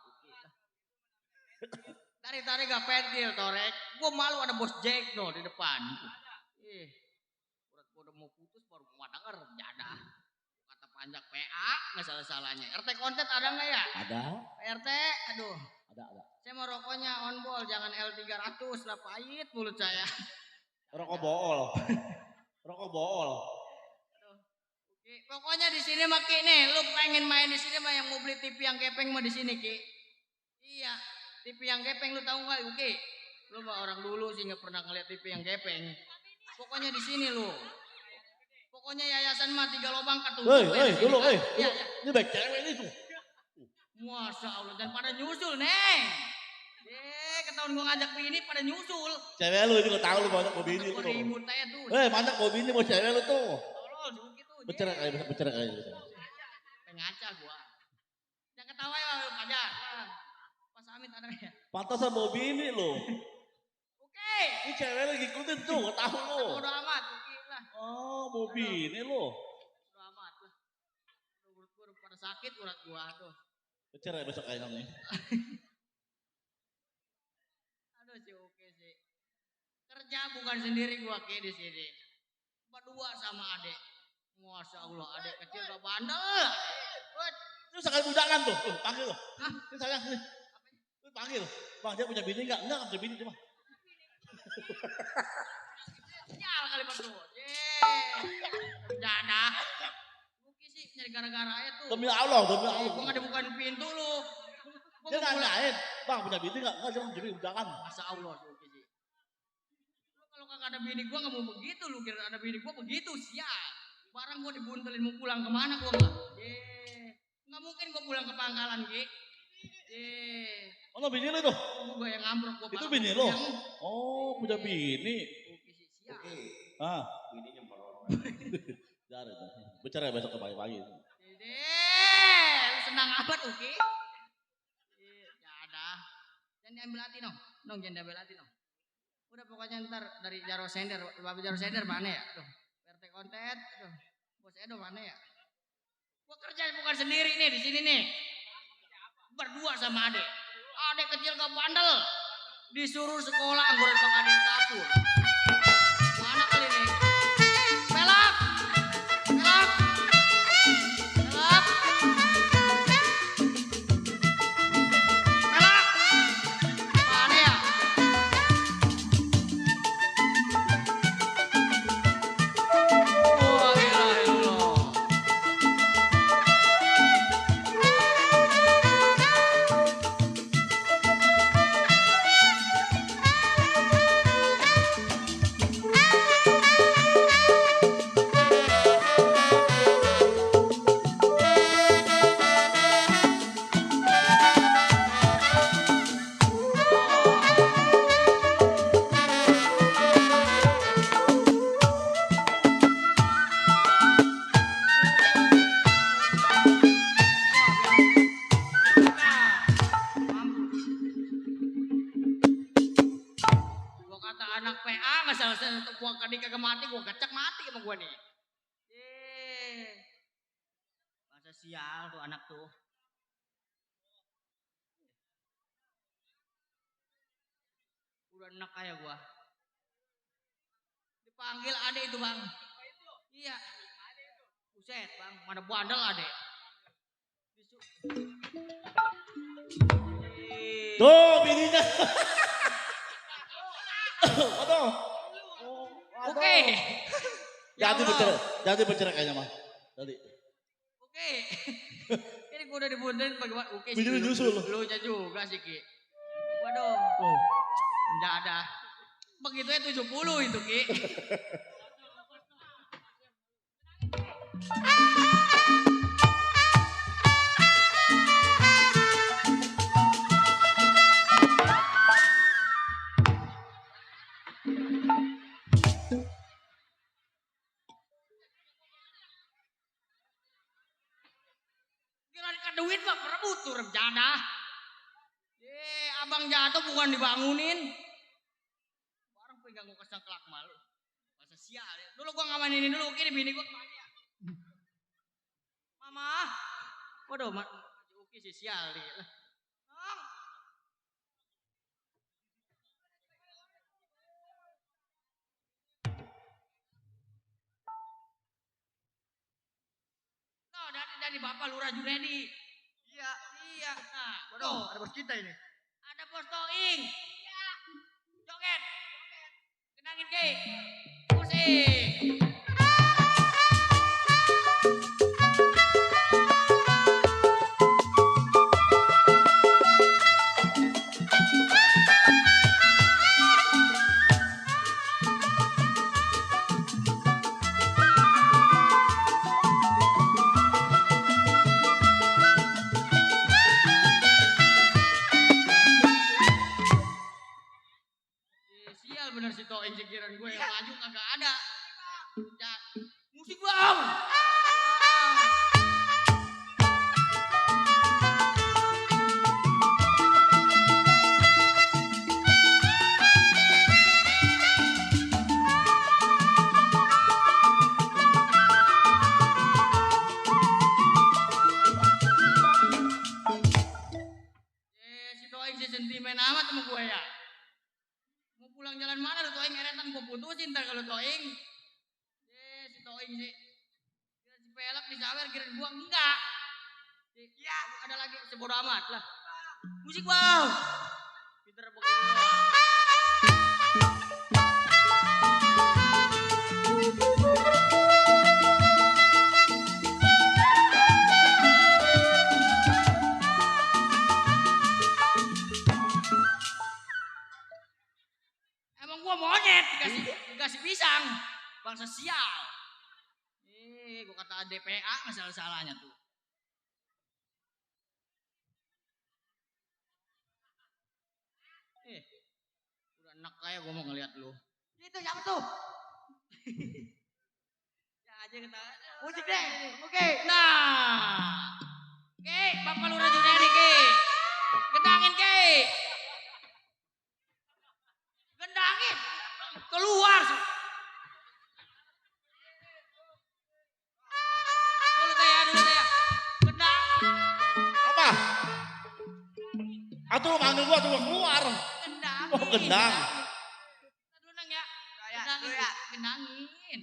E: Tarik-tarik gak pentil, Torek. Gua malu ada bos Jack no di depan. Urat gua udah mau putus baru gua denger. Jadah. Kata panjak PA nggak salah-salahnya. RT kontet ada nggak ya?
F: Ada.
E: RT, aduh.
F: Ada.
E: Saya mau rokoknya on ball, jangan L300 lah, pahit mulut saya.
F: Rokok bool. Rokok bool.
E: Ki, pokoknya di sini mah Ki nih, lu pengen main di sini mah yang mau beli TV yang gepeng mah di sini Ki. Iya, TV yang gepeng lu tahu nggak Ki? Lu mah orang dulu sih nggak pernah ngeliat TV yang gepeng. Pokoknya di sini lu. Pokoknya yayasan mah 3 lubang ketutup.
F: Dulu.
E: Iya.
F: Ini baik cewek ini tuh.
E: Masya Allah, dan pada nyusul neng. Ketahuan gua ngajak bini pada nyusul.
F: Cewek lu ini gua tahu lu banyak mau bini
E: Gua
F: tuh.
E: ribut aja tuh.
F: Banyak mau bini mau cewek lu tuh.
E: Tolol si Uki tuh.
F: Bercerai aja.
E: Ngaca gua. Jangan ketawa ya lu Fajar. Pas Amit anaknya.
F: Pantasan mau bini lu.
E: Oke.
F: Ini cewek lu ngikutin tuh, gak tahu lu.
E: Bodo amat, Uki lah.
F: Oh, mau bini lu.
E: Bodo amat lah. Urut gua udah pada sakit urat gua tuh.
F: Bercerai besok kayaknya nih.
E: Aduh si Uki sih. Kerja bukan sendiri gua Ki di sini. Berdua sama adek. Masya Allah, adek kecil gak bandel.
F: Itu sekali budakan tuh, panggil tuh. Ini sayang nih. Lu panggil. Bang, dia punya bini enggak? Enggak punya bini cuma.
E: Sial kali berdua. Jadah. Uki sih nyari gara-gara aja tuh.
F: Demi Allah.
E: Gua nggak dibukain pintu lu.
F: Dia nanyain, bang punya bini enggak? Enggak, cuma jadi budakan.
E: Masa Allah si Uki sih. Lu kalau kagak ada bini gua nggak mau begitu lu. Kira ada bini gua begitu sial. Barang gua dibuntelin mau pulang kemana gua nggak? Nggak mungkin gua pulang ke Pangkalan Ki.
F: Oh, bini lu tuh?
E: Gua yang ngambrok gua.
F: Itu bini lo? Oh, punya bini.
E: Uki sih sial.
F: Ah, bininya merona. Jangan, bercerai besok ke pagi-pagi.
E: Lu senang amat Uki. Ya ada. Jangan diambil hati dong. Jangan diambil hati dong. Udah pokoknya ntar dari Jaro Sender, Bapak Jaro Sender mana ya? Tuh, PRT Kontet, tuh, Bos Edo mana ya? Gua kerja bukan sendiri nih di sini nih. Berdua sama adek. Adek kecil gak bandel. Disuruh sekolah angguran bakal di dapur. Mana kali nih? Pelak. Pelak. Pelak. Pelak. Mana ya? Oh, ilah ilah. Gua kata anak PA nggak salah untuk gua kadi kagak mati, gua gacak mati sama gua nih. Masa sial tuh anak tuh. Udah enak kayak gua. Dipanggil adek itu bang. Iya. Buset bang, mana bandel adek.
F: Tuh, bininya. Aduh.
E: Oke.
F: Jadi bercerai kayaknya mah. Tadi.
E: Oke. Ini gua udah dibuntutin bagaimana? Oke sih.
F: Bini lu nyusul.
E: Lu juga sih Ki. Waduh.
F: Oh.
E: Mendadak. Begitu ya 70 itu Ki. Kira duit mah perebut tuh rencana. Abang jatuh bukan dibangunin. Barang pegang gua kesang kelak malu. Masa sial ya. Dulu gua ngamanin dulu, kini bini gua kemana ya? Mama. Waduh, Uki sih sial nih. Dari Bapak Lurah Junedi. Iya. Nah,
D: Waduh, ada bos kita ini.
E: Ada Bos Toing. Joget. Kenangin Ki. Musik. Sial bener si Toing pikiran gue yang maju kagak ada. Ya, musik bang. Si Toing si sentimen amat sama gue ya. Mau pulang jalan mana lu Toing eretan gue putusin ntar kalau Toing. Si Toing sih. Kira si pelak disawer kira gua enggak. Ya ada lagi sebodo amat lah. Musik bang. Pinter begitu doang. Emang gua monyet dikasih pisang. Bangsa sial. Gua kata DPA nggak salah-salahnya tuh. Udah enak kayak gua mau ngeliat lu. Itu siapa tuh? Ya aja kata. Musik deh. Oke. Nah. Oke, Bapak Lurah Junedi Ki. Gendangin Ki. Gendangin. Keluar. Dulu teh ya. Gendang.
F: Apa? Atuh lu manggil gua tuh gua keluar.
E: Gendangin.
F: Oh, gendang.
E: Aduh nang ya. Gendangin. Gendangin.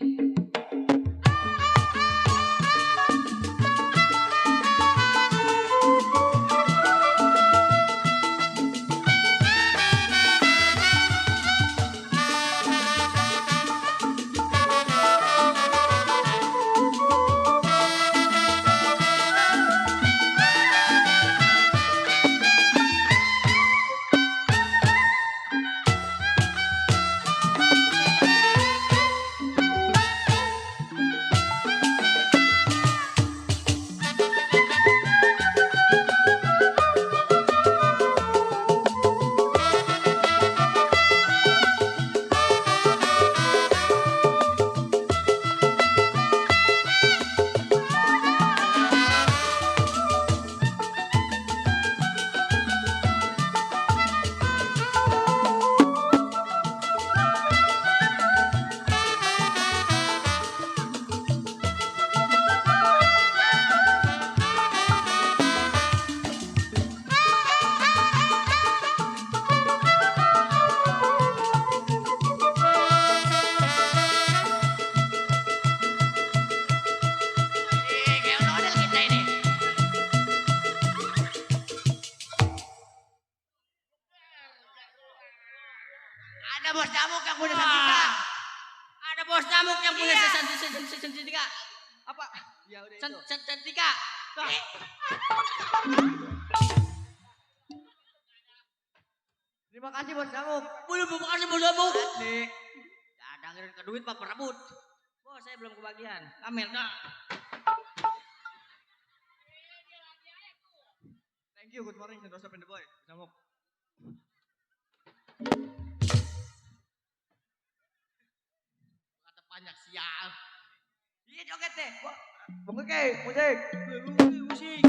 E: Ada bos nyamuk yang punya senjata. Ada bos nyamuk yang punya senjata. Apa? Ya udah itu. Senjata. Terima kasih bos nyamuk. Terima kasih bos nyamuk. Ya ada ngirim ke duit pak perebut. Bos saya belum kebagian. Kamel dah.
G: Thank you, good morning, Sentosa Pendepoy. Nyamuk.
E: Kata banyak sial. Iya joget deh.
G: Oke, musik.
E: Musik.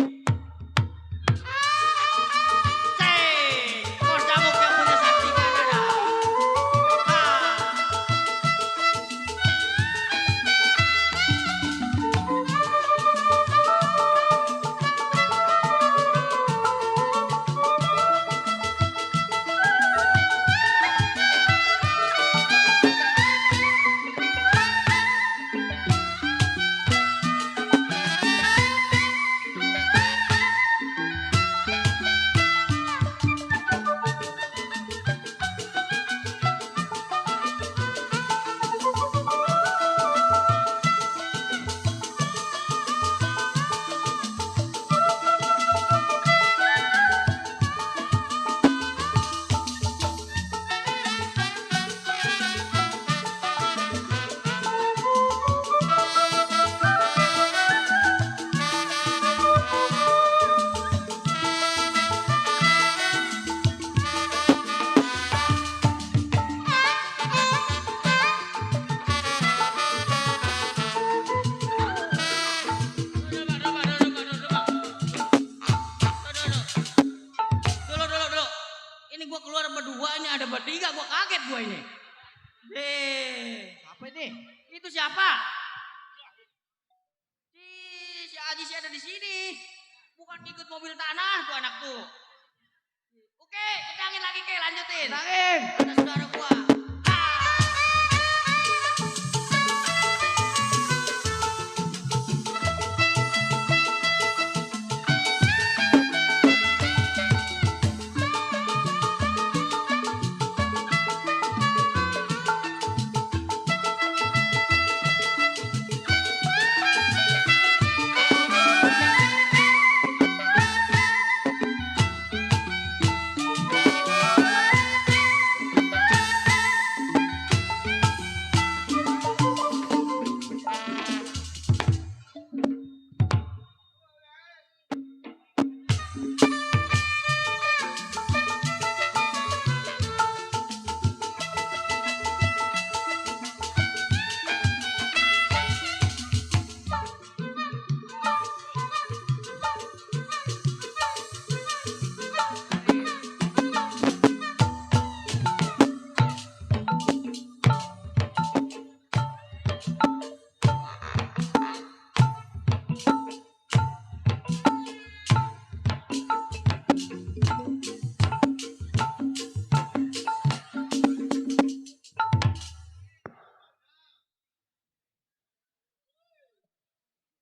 E: Bos nyamuk yang punya sampingan ada. di sini. Bukan ikut mobil tanah tuh anak tuh. Oke, pedangin lagi ke, lanjutin.
G: Tenangin.
E: Ada saudara gua.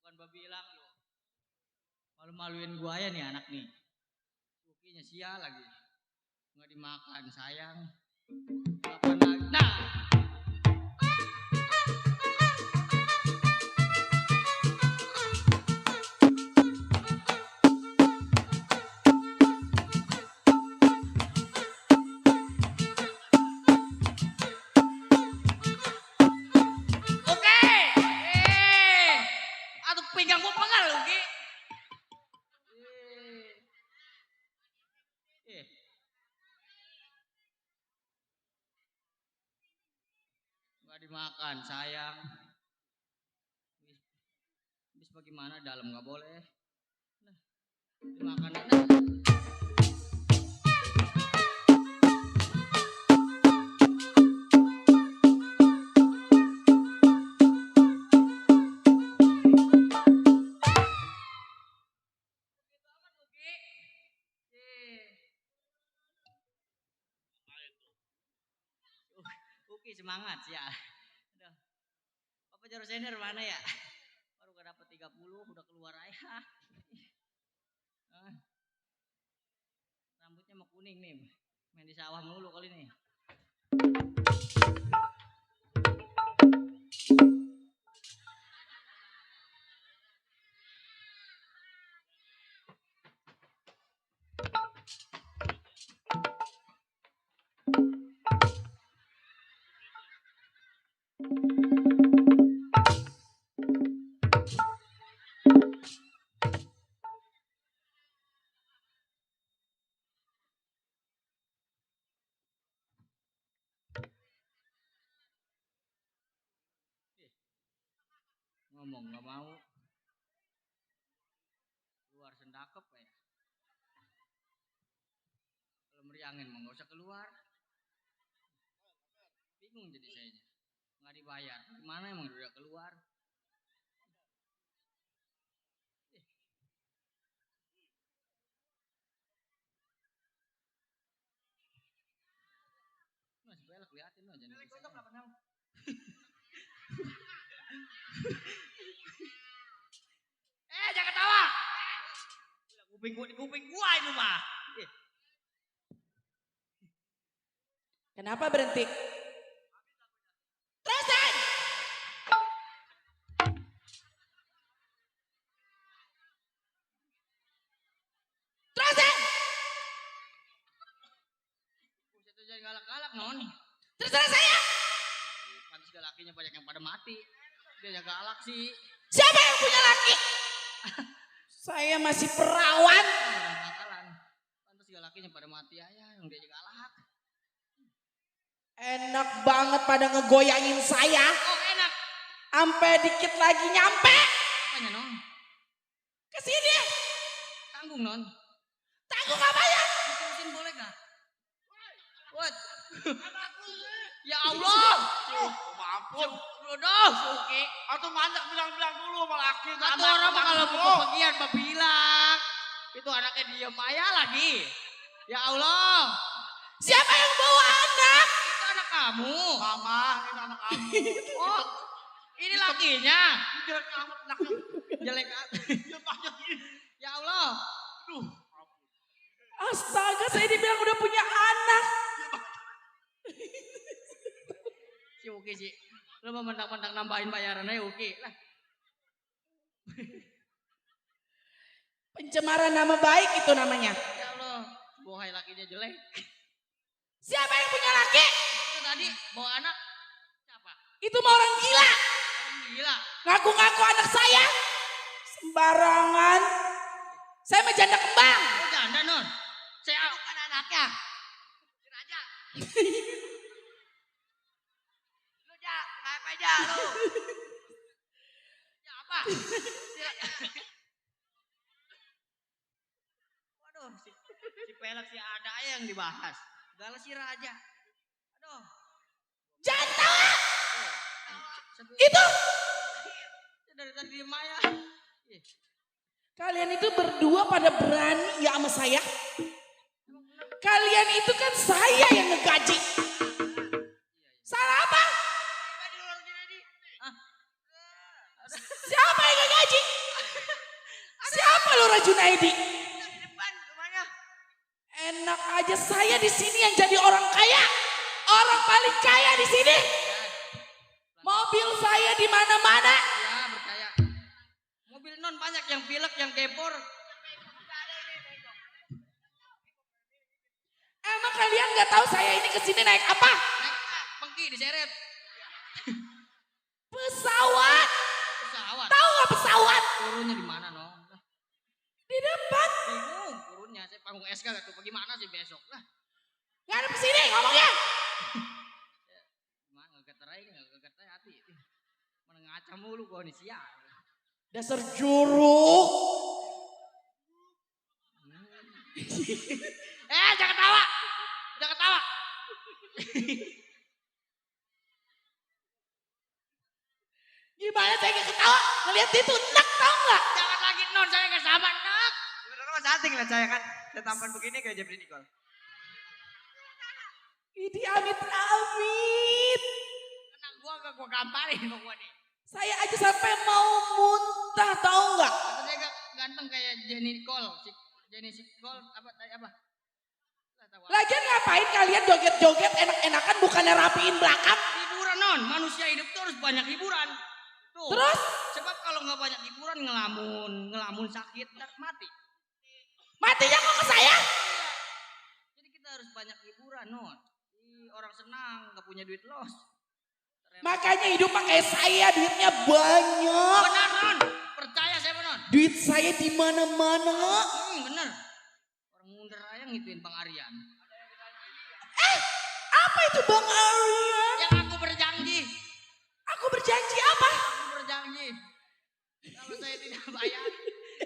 E: Bukan gua bilang lu. Malu-maluin gua ya nih anak nih. Sukinya sial lagi. Nggak dimakan sayang. Kapan lagi? Nah. Oke. Aduh pinggang gua pegal lu, Ki. Eh. Nggak dimakan sayang. Bis bagaimana dalam nggak boleh. Nah, dimakan. Nah. Oke semangat ya. Aduh. Papa Jaro Sender mana ya? Baru gak dapet 30 udah keluar aja. Rambutnya mau kuning nih. Main di sawah mulu kali nih. Ngomong nggak mau keluar sendakep ya. Kalau meriangin mau nggak usah keluar. Bingung jadi saya nggak dibayar. Gimana emang udah keluar? Masih belok liatin loh jangan. Jangan ketawa. Kuping gua itu mah.
H: Kenapa berhenti? Terusan! Terusan!
E: Buset tuh jangan galak-galak non.
H: Terserah saya!
E: Pantas gak lakinya banyak yang pada mati. Dia yang galak sih.
H: Siapa yang punya laki? Saya masih perawan.
E: Bakalan. Pantas gak lakinya pada mati aja yang dia galak.
H: Enak banget pada ngegoyangin saya.
E: Oh enak.
H: Sampai dikit lagi nyampe.
E: Apanya non?
H: Kesini.
E: Tanggung non.
H: Tanggung apa ya?
E: Diterusin boleh gak? What? Ya Allah.
F: Mampun.
E: Aduh, Suki.
F: Atau banyak bilang-bilang dulu sama laki.
E: Satu orang mah kalau mau kepergian mah bilang. Itu anaknya diem aja lagi. Ya Allah.
H: Siapa yang bawa anak?
E: Itu anak kamu.
F: Mama, ini anak kamu.
E: Oh, ini lakinya.
F: Jelek amat anaknya.
E: Jelek.
F: Dia banyak ini.
E: Ya Allah.
F: Aduh.
H: Astaga, saya dibilang udah punya anak.
E: Si Uki sih. Lo mau mentang-mentang nambahin bayaran aja Uki. Lah.
H: Pencemaran nama baik itu namanya.
E: Ya Allah. Bohai lakinya jelek.
H: Siapa yang punya laki?
E: Itu tadi bawa anak. Siapa?
H: Itu mah orang gila.
E: Orang gila.
H: Ngaku-ngaku anak saya. Sembarangan. Saya mah janda kembang.
E: Oh janda non. Saya bukan anaknya. Si Raja. Lu ja, kenapa aja lu? Ya apa? Waduh, si pelek si ada aja yang dibahas. Segala si Raja. Aduh.
H: Janda.
E: Itu.
H: Itu.
E: Dari tadi diem aja.
H: Kalian itu berdua pada berani ya sama saya. Kalian itu kan saya yang ngegaji. Salah apa? Siapa yang ngegaji? Siapa Lura Junaidi?
E: Di depan rumahnya.
H: Enak aja saya di sini yang jadi orang kaya. Orang paling kaya di sini. Mobil saya di mana-mana.
E: Ya percaya. Mobil non banyak yang pilek, yang gempor.
H: Emang kalian nggak tahu saya ini kesini naik apa?
E: Naik pengki diseret.
H: Pesawat.
E: Pesawat.
H: Tahu nggak pesawat?
E: Turunnya di mana non?
H: Di depan.
E: Bingung turunnya. Saya panggung SK gak tuh. Bagaimana sih besok? Lah.
H: Nggak ada kesini ngomongnya.
E: Gimana ngegeterai hati. Mana ngaca mulu gua nih sial.
H: Dasar juruk.
E: Jangan tawa. Jangan tawa.
H: Gimana saya nggak ketawa ngeliat itu enak tahu nggak?
E: Jangan lagi non, saya gak sama nak.
G: Sebenarnya mas anting lah saya kan. Saya tampan begini kayak Jeffrey Nicole.
H: Ini amit-amit.
E: Kenang gua gak gua gamparin sama gua nih.
H: Saya aja sampai mau muntah tahu nggak?
E: Kata dia ganteng kayak Jenny Nicole. Jenny Nicole apa tadi apa?
H: Lagian ngapain kalian joget-joget enak-enakan bukannya rapiin belakang?
E: Hiburan non, manusia hidup tuh harus banyak hiburan. Tuh.
H: Terus?
E: Sebab kalau nggak banyak hiburan ngelamun sakit dan mati.
H: Matinya kok ke saya?
E: Jadi kita harus banyak hiburan non. Orang senang nggak punya duit los.
H: Makanya hidup pakai saya duitnya banyak.
E: Benar non, percaya saya non.
H: Duit saya di mana-mana.
E: Bener. Orang mundur aja ngituin Bang Aryan.
H: Apa itu Bang Aryan?
E: Yang aku berjanji.
H: Aku berjanji apa?
E: Aku berjanji. Kalau saya tidak bayar,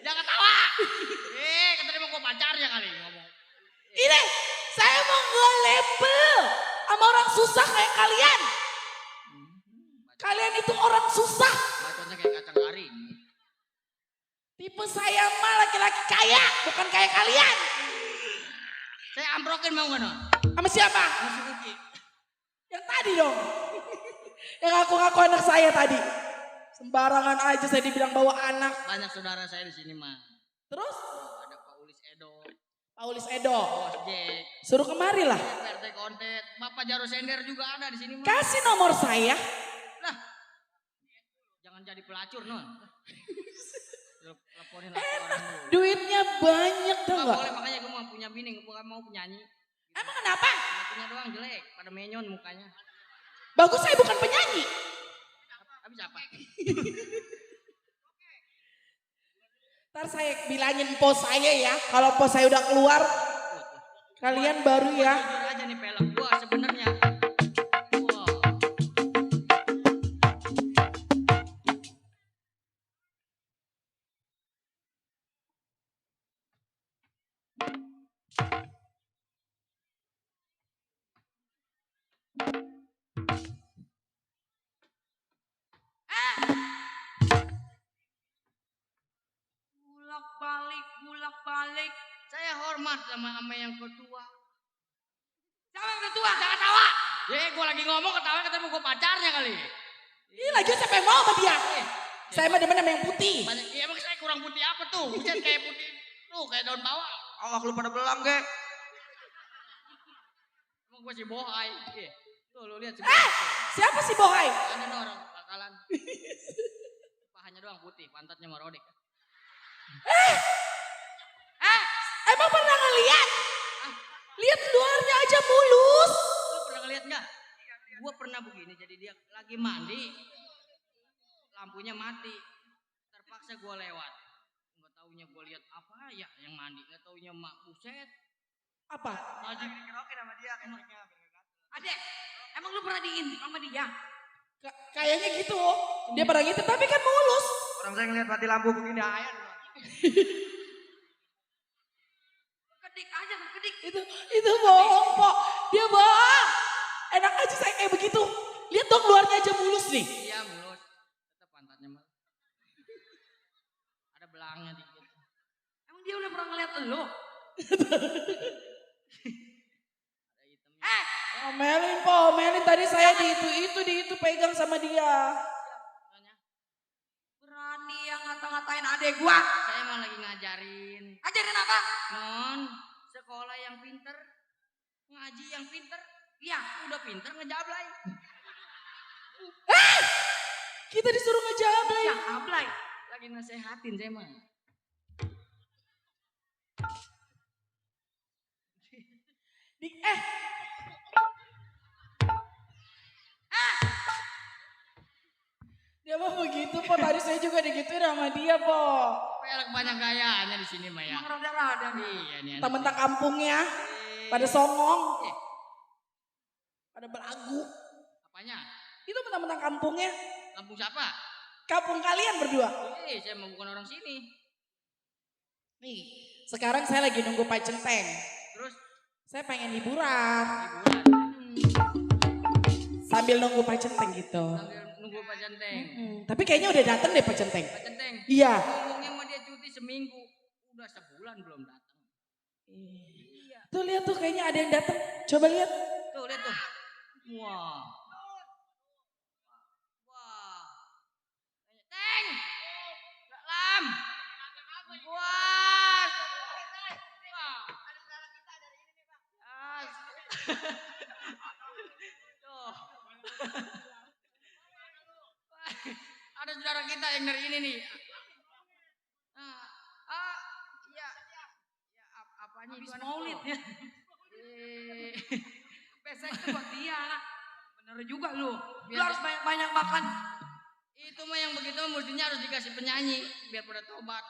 E: jangan tawa. Katanya mau pacarnya kali ngomong.
H: Ini saya mau nge-label sama orang susah kayak kalian. Kalian itu orang susah.
E: Bacotnya kayak kacang garing.
H: Tipe saya mah laki-laki kaya, bukan kayak kalian.
E: Saya amprokin mau nggak non?
H: Sama siapa?
E: Masih Uki.
H: Yang tadi dong. Yang ngaku-ngaku anak saya tadi. Sembarangan aja saya dibilang bawa anak.
E: Banyak saudara saya di sini mah.
H: Terus?
E: Ada Paulis Edo,
H: Paulis Edo.
E: Bos Jack,
H: Suruh kemari lah.
E: PRT Kontet, Bapak Jaro Sender juga ada di sini mah.
H: Kasih nomor saya.
E: Lah, jangan jadi pelacur non. Teleponin lagi orang dulu.
H: Duitnya banyak tau
E: Nggak
H: gak?
E: boleh, makanya gue mau punya bini, gue mau penyanyi.
H: Emang kenapa?
E: Nggak punya doang jelek, pada menyon mukanya.
H: Bagus saya bukan penyanyi.
E: Habis apa?
H: Ntar saya bilangin pos saya ya. Kalau pos saya udah keluar, kalian baru ya.
E: Jujur aja nih pelek, gue sebenarnya. Wah. balik. Saya hormat sama yang ketua. Siapa yang ketua? Jangan tawa. Ya gue lagi ngomong ketawa ketemu gue pacarnya kali.
H: Ih lagi siapa yang mau sama dia? Saya mah demen sama yang putih.
E: Ya emang saya kurang putih apa tuh? Bukan kayak putih. Tuh kayak daun bawang.
G: Awak lu pada belang, Ge.
E: Emang gue si bohai. Tuh lu lihat si
H: Siapa sih Bohai?
E: Ada orang bakalan. Pahanya doang putih, pantatnya merodek.
H: Emang pernah ngeliat? Lihat luarnya aja mulus.
E: Lu pernah ngeliat nggak? Gue pernah begini, jadi dia lagi mandi, lampunya mati, terpaksa gue lewat. Nggak taunya gue lihat apa ya yang mandi, nggak taunya mak buset.
H: Apa?
E: Lagi
G: Dikerokin sama dia keteknya.
E: Adek, emang lu pernah diintip sama dia?
H: Kayaknya gitu. Dia pernah gitu tapi kan mulus.
G: Orang saya ngeliat mati lampu begini ayan.
E: Kedik aja, kedik.
H: Itu bohong, Pok. Dia bohong. Enak aja saya kayak begitu. Lihat dong luarnya aja mulus nih.
E: Iya mulus, tetap pantatnya mah. Ada belangnya dikit. Emang dia udah pernah ngeliat elu? Ada hitamnya.
H: Omelin, Pok. Omelin tadi saya di itu pegang sama dia.
E: Berani yang ngata-ngatain adek gua. Saya mah lagi ngajarin. Ajarin apa? Non, sekolah yang pinter, ngaji yang pinter. Iya, udah pinter ngejablay.
H: Kita disuruh ngejablay.
E: Ya, ablay. Lagi nasehatin saya mah.
H: Dia mah begitu, Pok. Tadi saya juga digituin sama dia, Pok.
E: Pelek banyak gayanya di sini mah ya.
H: Emang rada-rada nih.
E: Iya nih.
H: Temen-temen kampungnya pada songong. Pada belagu.
E: Apanya?
H: Itu temen-temen kampungnya.
E: Kampung siapa?
H: Kampung kalian berdua.
E: Saya mah bukan orang sini.
H: Nih, sekarang saya lagi nunggu Pak Centeng.
E: Terus?
H: Saya pengen liburan.
E: Liburan.
H: Sambil nunggu Pak Centeng gitu.
E: Sambil nunggu Pak Centeng.
H: Tapi kayaknya udah dateng deh Pak Centeng.
E: Pak Centeng.
H: Iya.
E: Ngomongnya mah dia cuti seminggu. Udah sebulan belum datang. Iya.
H: Tuh lihat tuh kayaknya ada yang datang. Coba lihat.
E: Tuh lihat tuh. Wah. Wah. Teng. Lam. Wah. Tuh. Ada saudara kita yang dari ini nih. Ya. Ya apanya itu anak maulid ya. Pesek itu buat dia. Bener juga lu. Lu harus banyak-banyak makan. Itu mah yang begitu mestinya harus dikasih penyanyi biar pada tobat.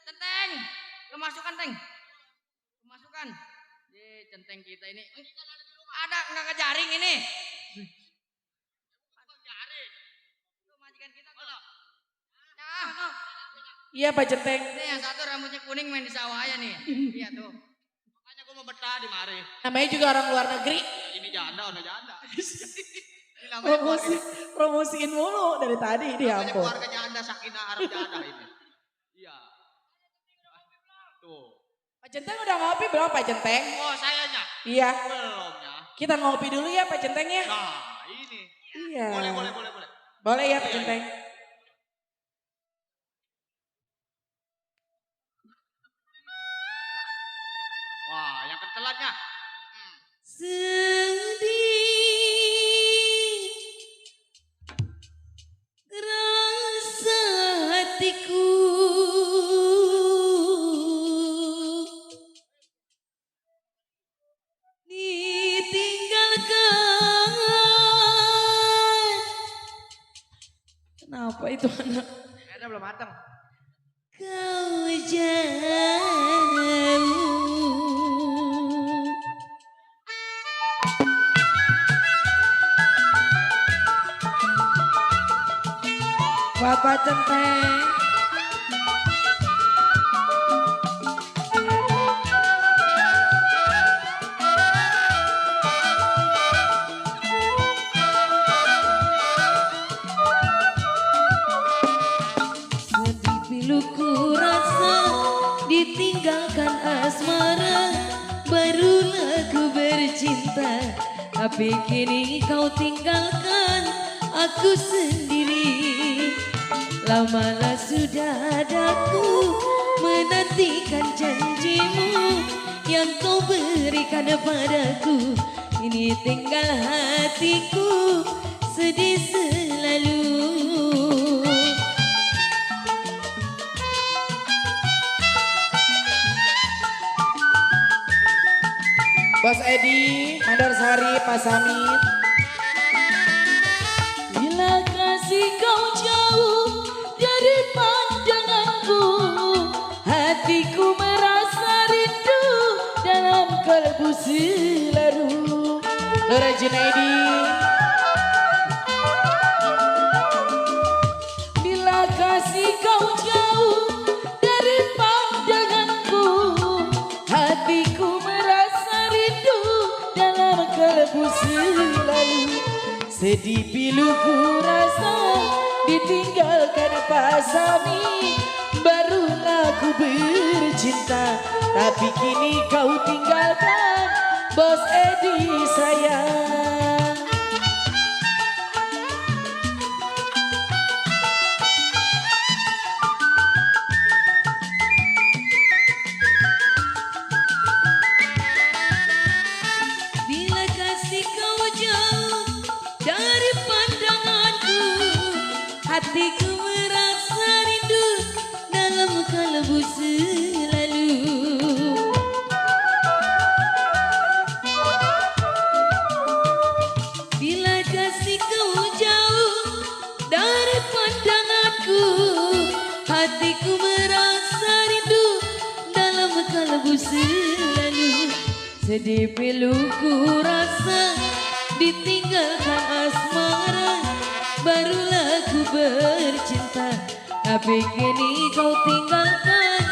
E: Centeng, kemasukan Teng. Kemasukan. Centeng kita ini. Ada nggak ngejaring ini? Jaring. Tuh majikan kita tuh. Nah.
H: Iya Pak Centeng.
E: Ini yang satu rambutnya kuning main di sawah aja nih. Iya tuh.
F: Makanya gue mau betah di mari.
H: Namanya juga orang luar negeri.
F: Ini janda, udah janda. Ini namanya
H: Promosiin mulu dari tadi. Dia
F: namanya
H: ampun.
F: keluarga janda, Sakinah Arab janda ini. Iya. Tuh.
H: Pak Centeng udah ngopi belum Pak Centeng?
F: Oh sayanya?
H: Iya.
F: Belumnya.
H: Kita ngopi dulu ya Pak Centeng ya.
F: Nah ini.
H: Iya.
F: Boleh.
H: Boleh ya Pak Centeng.
F: Wah yang kentelannya.
H: Sedih rasa hatiku ditinggalkan. Kenapa itu anak?
G: Airnya belum matang.
H: Kau jauh. Bapak Centeng. Sedih piluku rasa
I: ditinggalkan asmara, barulah ku bercinta. Tapi kini kau tinggalkan aku sendiri. Lamalah sudah adaku menantikan janjimu yang kau berikan padaku. Ini tinggal hatiku sedih selalu.
H: Bos Edi, Mandor Sari, Pak Samit.
I: Bila kasih kau jauh dari pandanganku, hatiku merasa rindu dalam kalbu selalu.
H: Lora Junaidi.
I: Bila kasih kau jauh dari pandanganku, hatiku merasa rindu dalam kalbu selalu. Sedih pilu ku rasa ditinggalkan pasami, barulah ku bercinta. Tapi kini kau tinggalkan Bos Edi sayang. Bila kasih kau jauh dari pandanganku, hatiku merasa rindu dalam kalbu selalu. Bila kasih kau jauh dari pandanganku, hatiku merasa rindu dalam kalbu selalu. Sedih pilu ku rasa ditinggalkan asmara, barulah ku bercinta. Tapi kini kau tinggalkan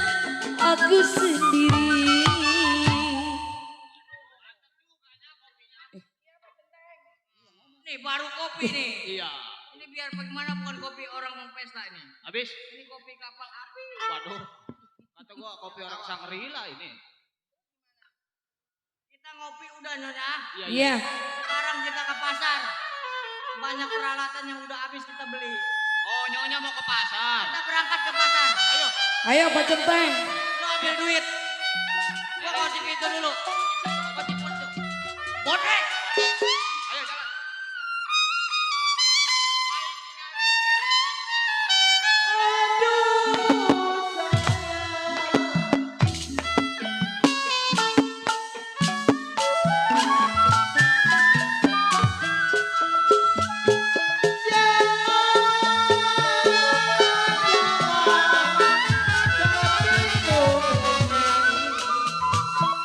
I: aku sendiri.
E: Nih baru kopi nih.
F: Iya.
E: Ini biar bagaimana bukan kopi orang mau pesta ini.
F: Habis?
E: Ini kopi kapal api.
F: Waduh. Kata gua kopi orang Sangrila ini.
E: Kita ngopi udah Nyonya.
H: Iya.
E: Sekarang kita ke pasar. Banyak peralatan yang udah habis kita beli.
F: Oh, Nyonya mau ke pasar.
E: Kita berangkat ke pasar.
F: Ayo.
H: Ayo Pak Centeng.
E: Lo ambil duit. Gua kasih itu dulu. Kasih foto. Botek.
F: Ayo jalan.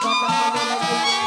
H: Bapak Mandor Rahim.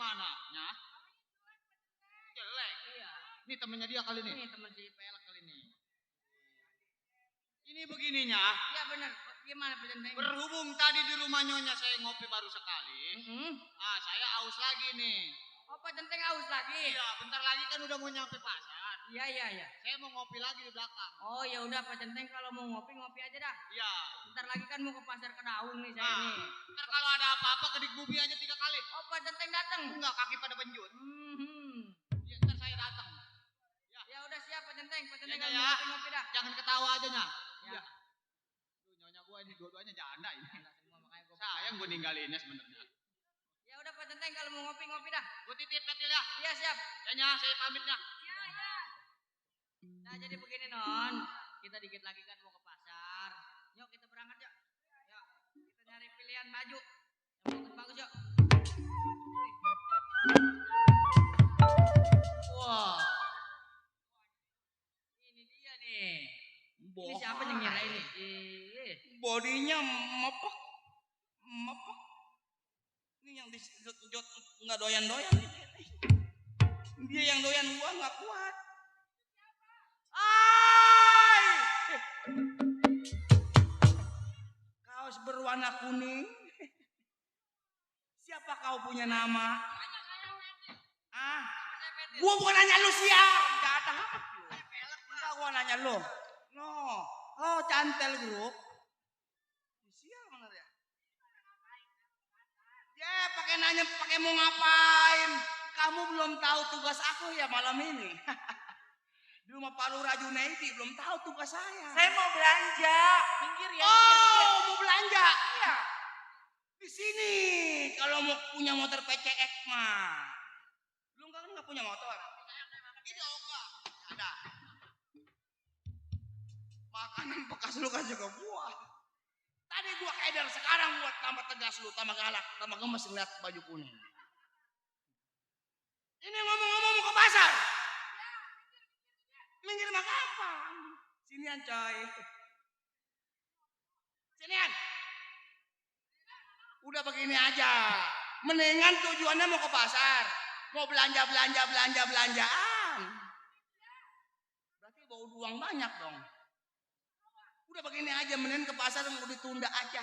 C: gimana? Ya? Jelek.
E: Iya.
C: Ini temennya dia kali ini.
E: Ini teman si pelek kali ini.
C: Ini begininya.
E: Iya benar. Gimana Pak Centeng?
C: Berhubung tadi di rumah Nyonya saya ngopi baru sekali. Saya aus lagi nih.
E: Oh Pak Centeng haus lagi.
C: Iya, bentar lagi kan udah mau nyampe pasar.
E: Iya.
C: Saya mau ngopi lagi di belakang.
E: Oh ya udah Pak Centeng kalau mau ngopi aja dah.
C: Iya.
E: Bentar lagi kan mau ke pasar Kedaung nih saya nih.
C: Ntar kalau ada apa-apa kedik bumi aja 3 kali.
E: Oh Pak Centeng datang.
C: Enggak, kaki pada benjut. Ya, ntar saya datang.
E: Ya udah siap Pak Centeng. Pak Centeng
C: Ya,
E: kalau
C: ya.
E: mau ngopi dah.
C: Jangan ketawa aja, Nya.
E: Ya.
C: Tuh, Nyonya gua ini dua-duanya janda ini.
E: Janda semua makanya gua
C: Sayang gua ninggalinnya sebenarnya.
E: Ya udah Pak Centeng kalau mau ngopi dah.
C: Gua titip Petil ya.
E: Iya siap.
C: Ya, Nya, saya pamitnya.
E: Nah jadi begini non, kita dikit lagi kan mau ke pasar. Yuk kita berangkat yuk. Yuk kita nyari pilihan baju yang bagus yuk. Wah, ini dia nih. Ini siapa yang ngira ini?
D: Bodinya mepek. Ini yang dijot nggak doyan-doyan. Dia yang doyan gua nggak kuat. Kaos berwarna kuning. Siapa kau punya nama? Gua bukan nanya lu siap. Jatah apa lu? Enggak gua nanya lu. No. Oh, Cantel Group. Siap bener ya? Ya, pakai nanya pakai mau ngapain? Kamu belum tahu tugas aku ya malam ini. Di rumah Pak Lurah Junaidi belum tahu tugas saya.
H: Saya mau belanja.
E: Minggir ya.
D: Oh, mau belanja? Iya. Di sini kalau mau punya motor PCX mah. Lu kan nggak punya motor. Ini enggak. Ada. Makanan bekas lu kasih ke gua. Tadi gua keder, sekarang gua tambah tegas lu, tambah galak, tambah gemes ngeliat baju kuning. Ini ngomong-ngomong mau ke pasar. Minggir mah kapan? Sinian coy. Sinian. Udah begini aja. Mendingan tujuannya mau ke pasar. Mau belanjaan. Berarti bawa uang banyak dong. Udah begini aja, mending ke pasar mau ditunda aja.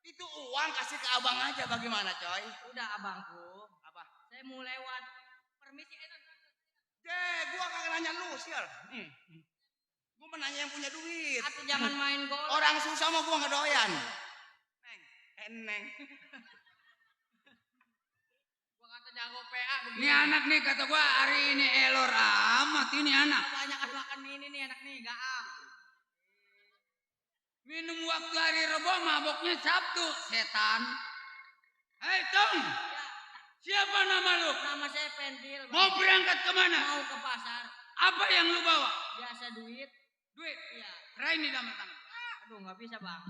D: Itu uang kasih ke abang aja bagaimana coy?
E: Udah abangku.
D: Apa?
E: Saya mau lewat. Permisi
D: Gua kagak nanya lu, sial. Gua menanya yang punya duit.
E: Atau jangan main gol.
D: Orang susah mah gua nggak doyan. Neng.
E: Gua kata jago PA begini.
A: Ini anak nih kata gua hari ini elor amat ini anak.
E: Banyak makan ini nih anak nih, gaang.
A: Minum waktu hari Rebo maboknya Sabtu, setan. Hei Tom, siapa nama lu?
E: Nama saya Pentil.
A: Mau berangkat kemana?
E: Mau ke pasar.
A: Apa yang lu bawa?
E: Biasa duit.
A: Duit.
E: Iya.
A: Rain di dalam tangan.
E: Aduh nggak bisa bang.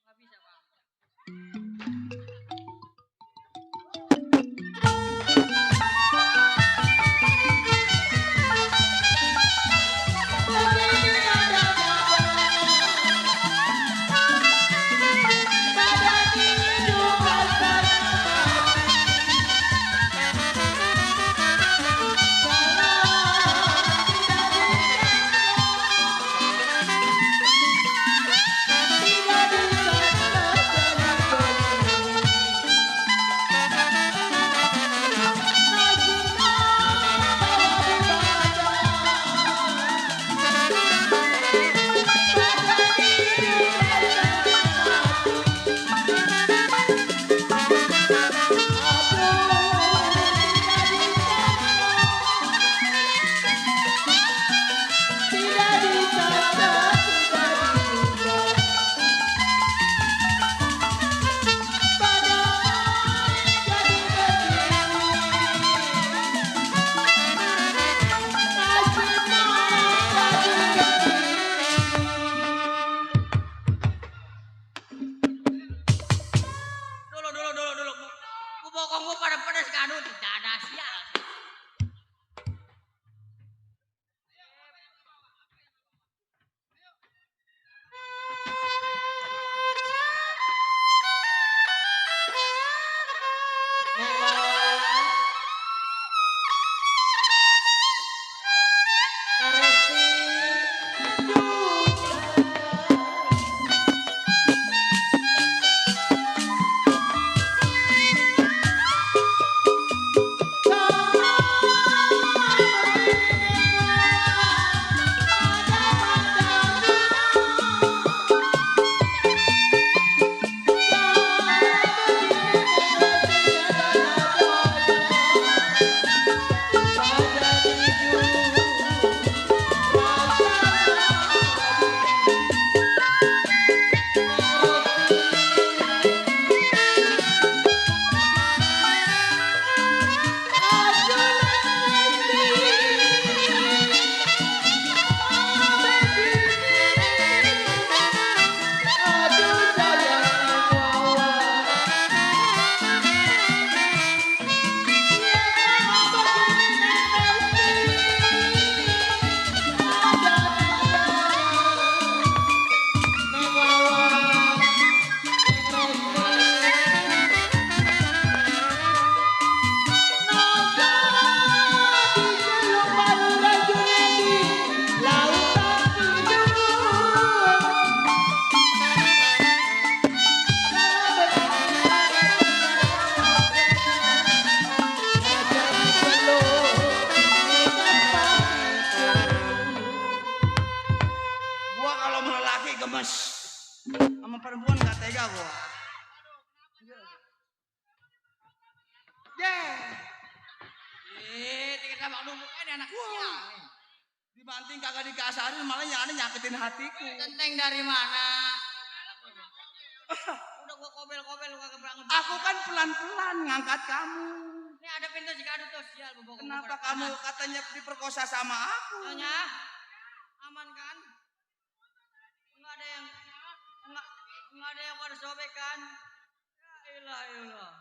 E: Nggak bisa bang. Dulu. Gua bokong gua pada pedas kadut. Dada sial. abang dulu ini anak sial nih.
D: Dibanting kagak dikasarin malah yang nyakitin hatiku.
E: Centeng dari mana? Udah gua kobel-kobel gua kagak berangkat.
D: Aku kan pelan-pelan ngangkat kamu.
E: Ini ada pintu si kado tuh sial bobo.
D: Kenapa kamu katanya diperkosa sama aku?
E: Nyonya, aman kan? Enggak ada yang pada sobek kan? Ya ilah.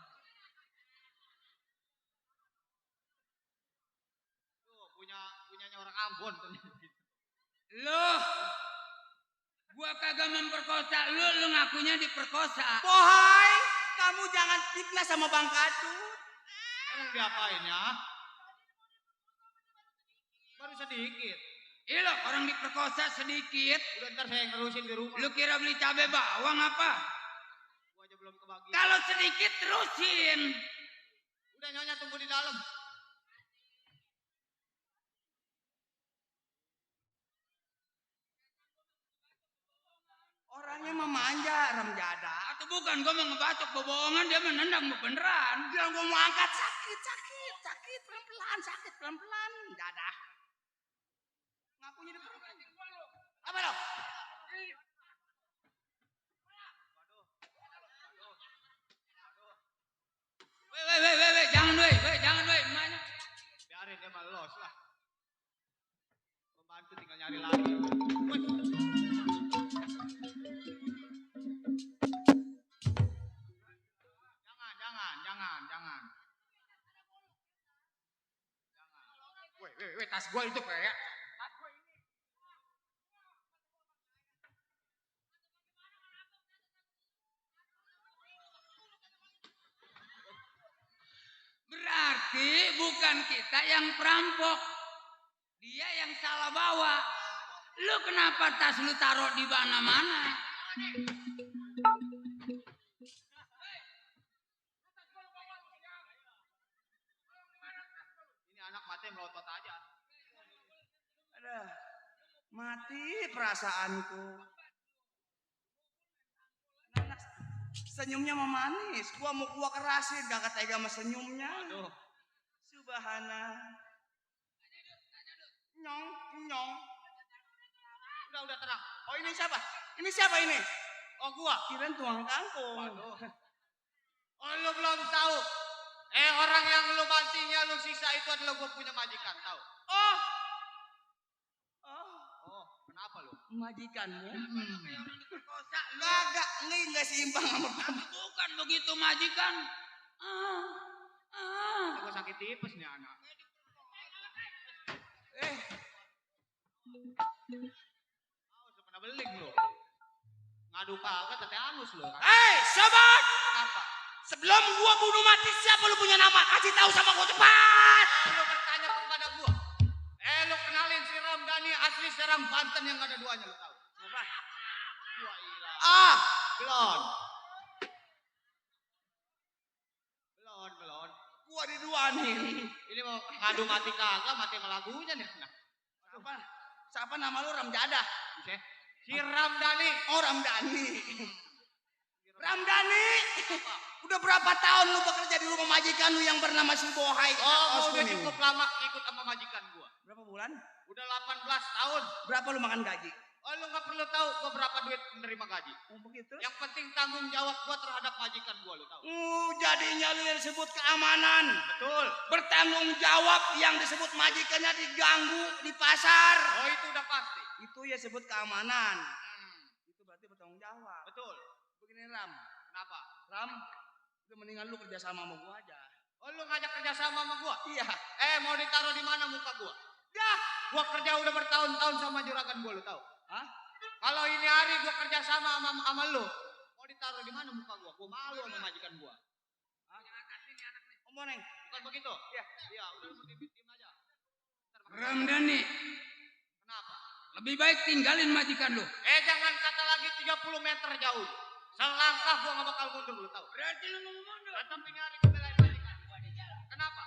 C: Tuh punyanya orang Ambon tuh.
A: Loh, gua kagak memperkosa lu ngakunya diperkosa.
D: Bohai, kamu jangan fitnah sama Bang Kadut.
C: Emang diapain ya? Baru sedikit.
A: Iya loh, orang diperkosa sedikit.
C: Udah ntar saya yang nerusin di rumah.
A: Lu kira beli cabai bawang apa?
C: Gua aja belum kebagian.
A: Kalau sedikit terusin.
C: Udah Nyonya tunggu di dalam.
D: Orangnya memanja, Ramjada.
A: Atau bukan, gua mau ngebacok bohongan, dia menendang beneran.
D: Bilang gua mau angkat sakit, pelan-pelan, Jadah. Ngakunya diperkosa. Apa lo?
A: Weh, jangan weh, emaknya.
C: Biarin dia mah los lah. Pembantu tinggal nyari lagi. Jangan. Weh, tas gua itu kayak. Tas gua ini.
A: Berarti bukan kita yang perampok. Dia yang salah bawa. Lu kenapa tas lu taruh di mana-mana?
C: Ini anak mati melotot aja.
D: Aduh, mati perasaanku. Nah, senyumnya mah manis. Gua mau gua kerasin, gak tega sama senyumnya.
C: Aduh.
D: Subhanallah. Nyong.
C: Udah tenang.
D: Oh ini siapa? Ini siapa ini?
C: Oh gua.
D: Kirain tuang kangkung.
C: Waduh. Oh lu belum tahu. Orang yang lu bantingnya lu sisa itu adalah gua punya majikan, tahu?
D: Oh,
C: Kenapa lu?
D: majikanmu?
A: Kayak orang diperkosa lu.
D: Nggak seimbang sama kamu.
A: Bukan begitu majikan.
C: Gua sakit tipes nih anak. Pernah beling lu. Ngadu kagak tete anus lu.
D: Sobat!
C: Kenapa?
D: Sebelum gua bunuh mati siapa lu punya nama? Kasih tahu sama gua cepat.
C: Lu bertanya kepada gua. Lu kenalin si Ramdhani asli Serang Banten yang ada duanya lu tahu. Siapa? Gua ilah. Belon.
D: Gua diduanin.
C: Ini mau ngadu mati kagak, mati sama lagunya nih. Nah.
D: Siapa nama lu? Ramjada.
C: Si Ramdhani.
D: Oh, Ramdhani. Udah berapa tahun lu bekerja di rumah majikan lu yang bernama si Bohai?
C: Oh, udah cukup lama ikut sama majikan gua.
D: Berapa bulan?
C: Udah 18 tahun.
D: Berapa lu makan gaji?
C: Oh, lu nggak perlu tahu gua berapa duit menerima gaji.
D: Oh, begitu.
C: Yang penting tanggung jawab gua terhadap majikan gua, lu tahu.
D: Jadinya lu yang disebut keamanan.
C: Betul.
D: Bertanggung jawab yang disebut majikannya diganggu di pasar.
C: Oh, itu udah pasti.
D: Itu ya sebut keamanan. Itu berarti bertanggung jawab.
C: Betul.
D: Begini Ram.
C: Kenapa?
D: Ram, udah mendingan lu kerja sama gua aja.
C: Oh, lu ngajak kerja sama gua?
D: Iya.
C: Mau ditaruh di mana muka gua?
D: Ya,
C: Gua kerja udah bertahun-tahun sama juragan gua, lu tahu?
D: hah?
C: Kalau ini hari gua kerja sama lu, mau ditaruh di mana muka gua? Gua malu sama majikan gua.
D: Om Boneng.
C: Bukan begitu? Iya, udah lu diem aja.
A: Ramdhani,
C: Kenapa?
A: lebih baik tinggalin majikan lu.
C: Jangan kata lagi 30 meter jauh. Selangkah gua gak bakal mundur, lu tahu?
A: Berarti lu mau mundur.
C: Tetap ini hari gua belain majikan. Kenapa?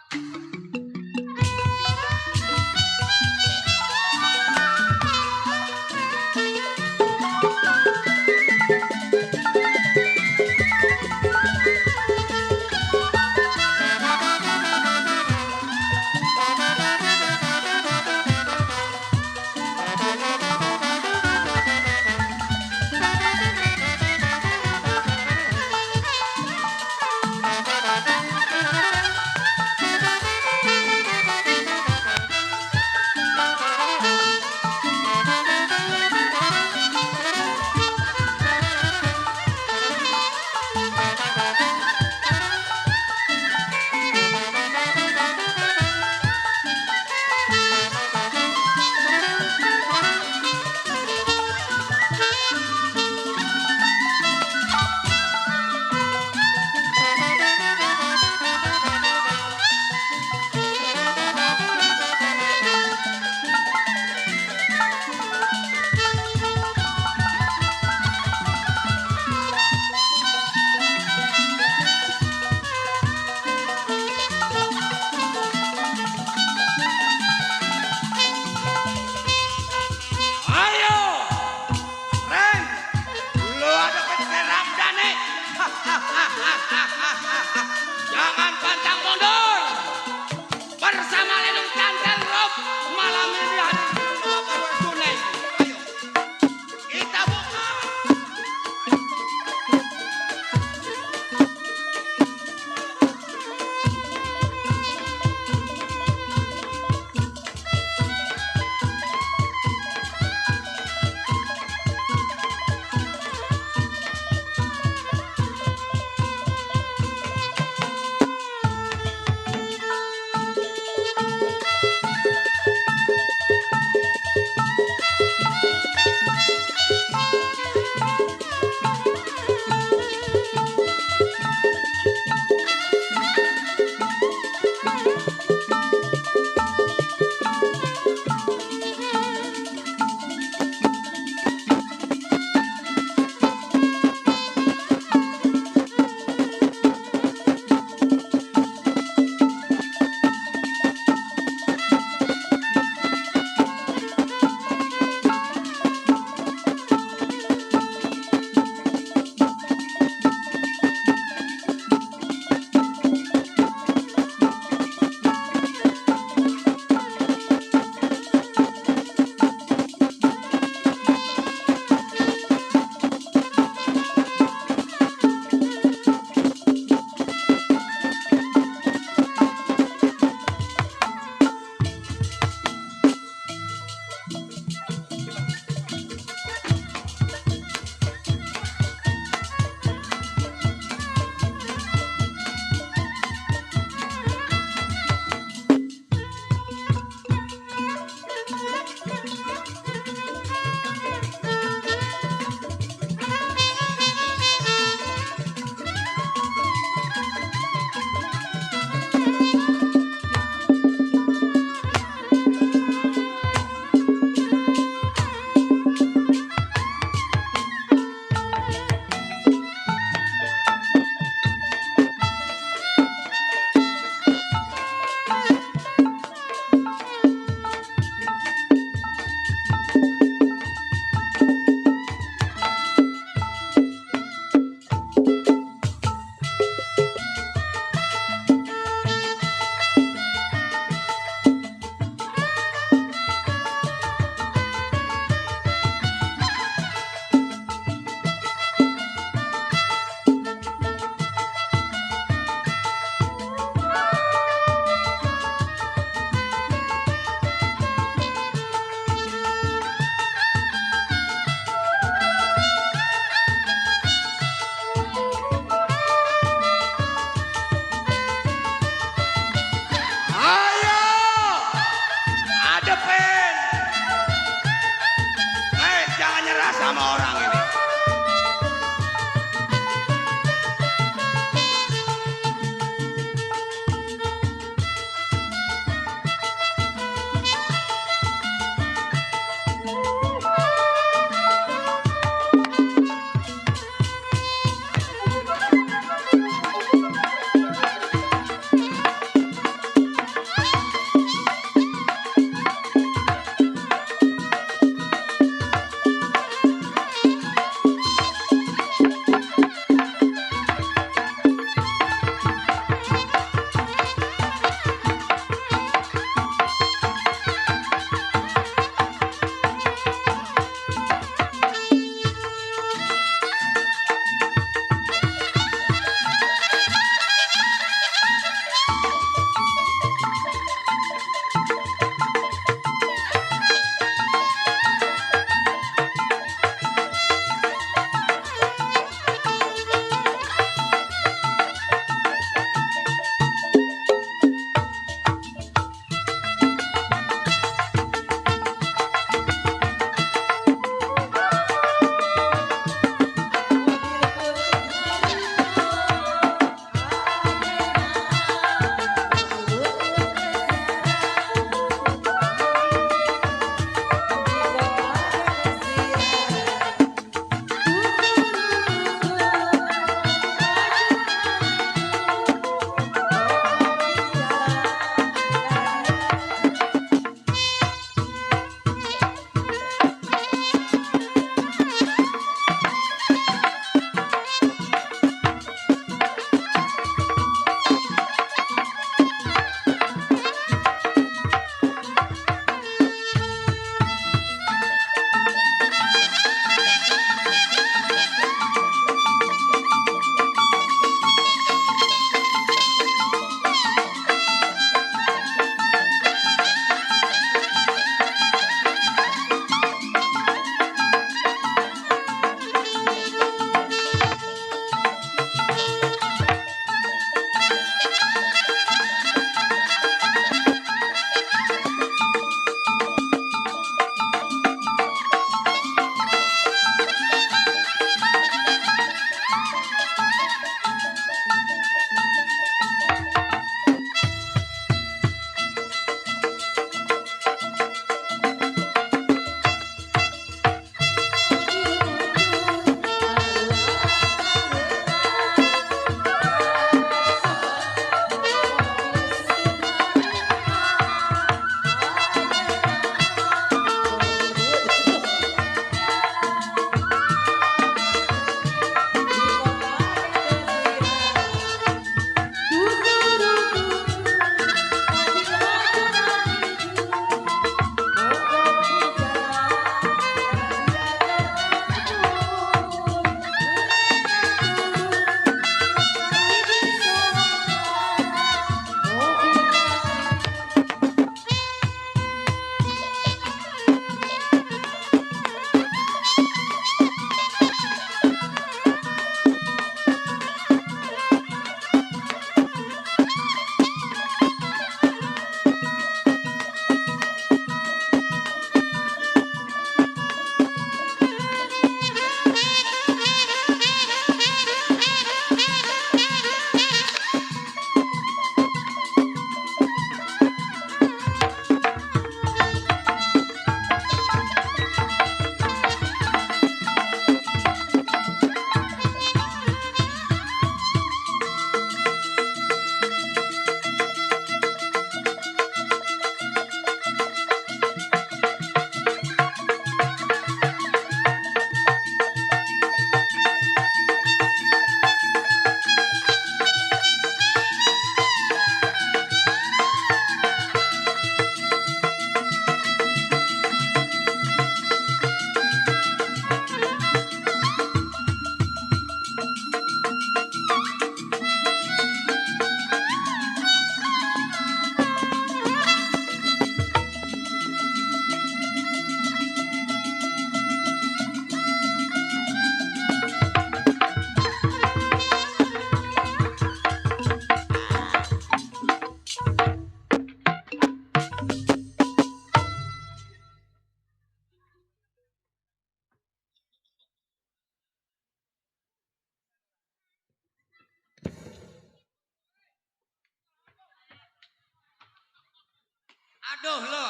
A: Aduh lo.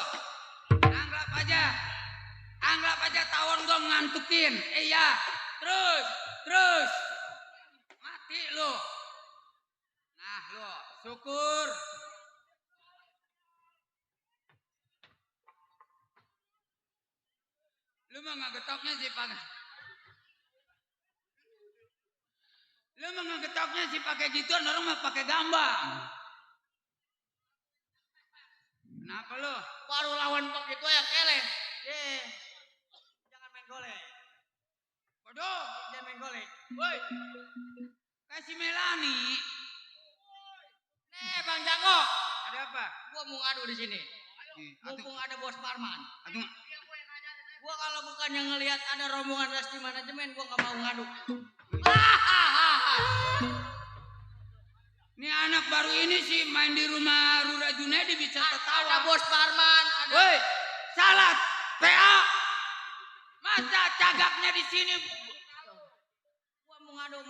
A: Anggap aja tawon gue ngantukin. Iya. Terus. Mati lo. Nah lo, syukur. Lu mah ngegetoknya sih pakai gituan, orang mah pakai gambang. Kenapa lu?
E: Baru lawan pak itu ya kele. Jangan main golek.
A: Waduh,
E: Jangan main golek.
A: woi. Kasih Melani.
E: Nih Bang Jago,
A: Ada apa?
E: gua mau ngadu di sini. Mumpung ada Bos Parman.
A: Aduh.
E: Gua kalau bukannya ngelihat ada rombongan Resti Manajemen, gua nggak mau ngadu.
A: Ini anak baru ini sih main di rumah Rura Junedi bisa
E: Ada
A: tertawa.
E: Bos Parman, ada.
A: Woi, salah. PA. Masa cagaknya di sini?
E: Gua mau ngadu.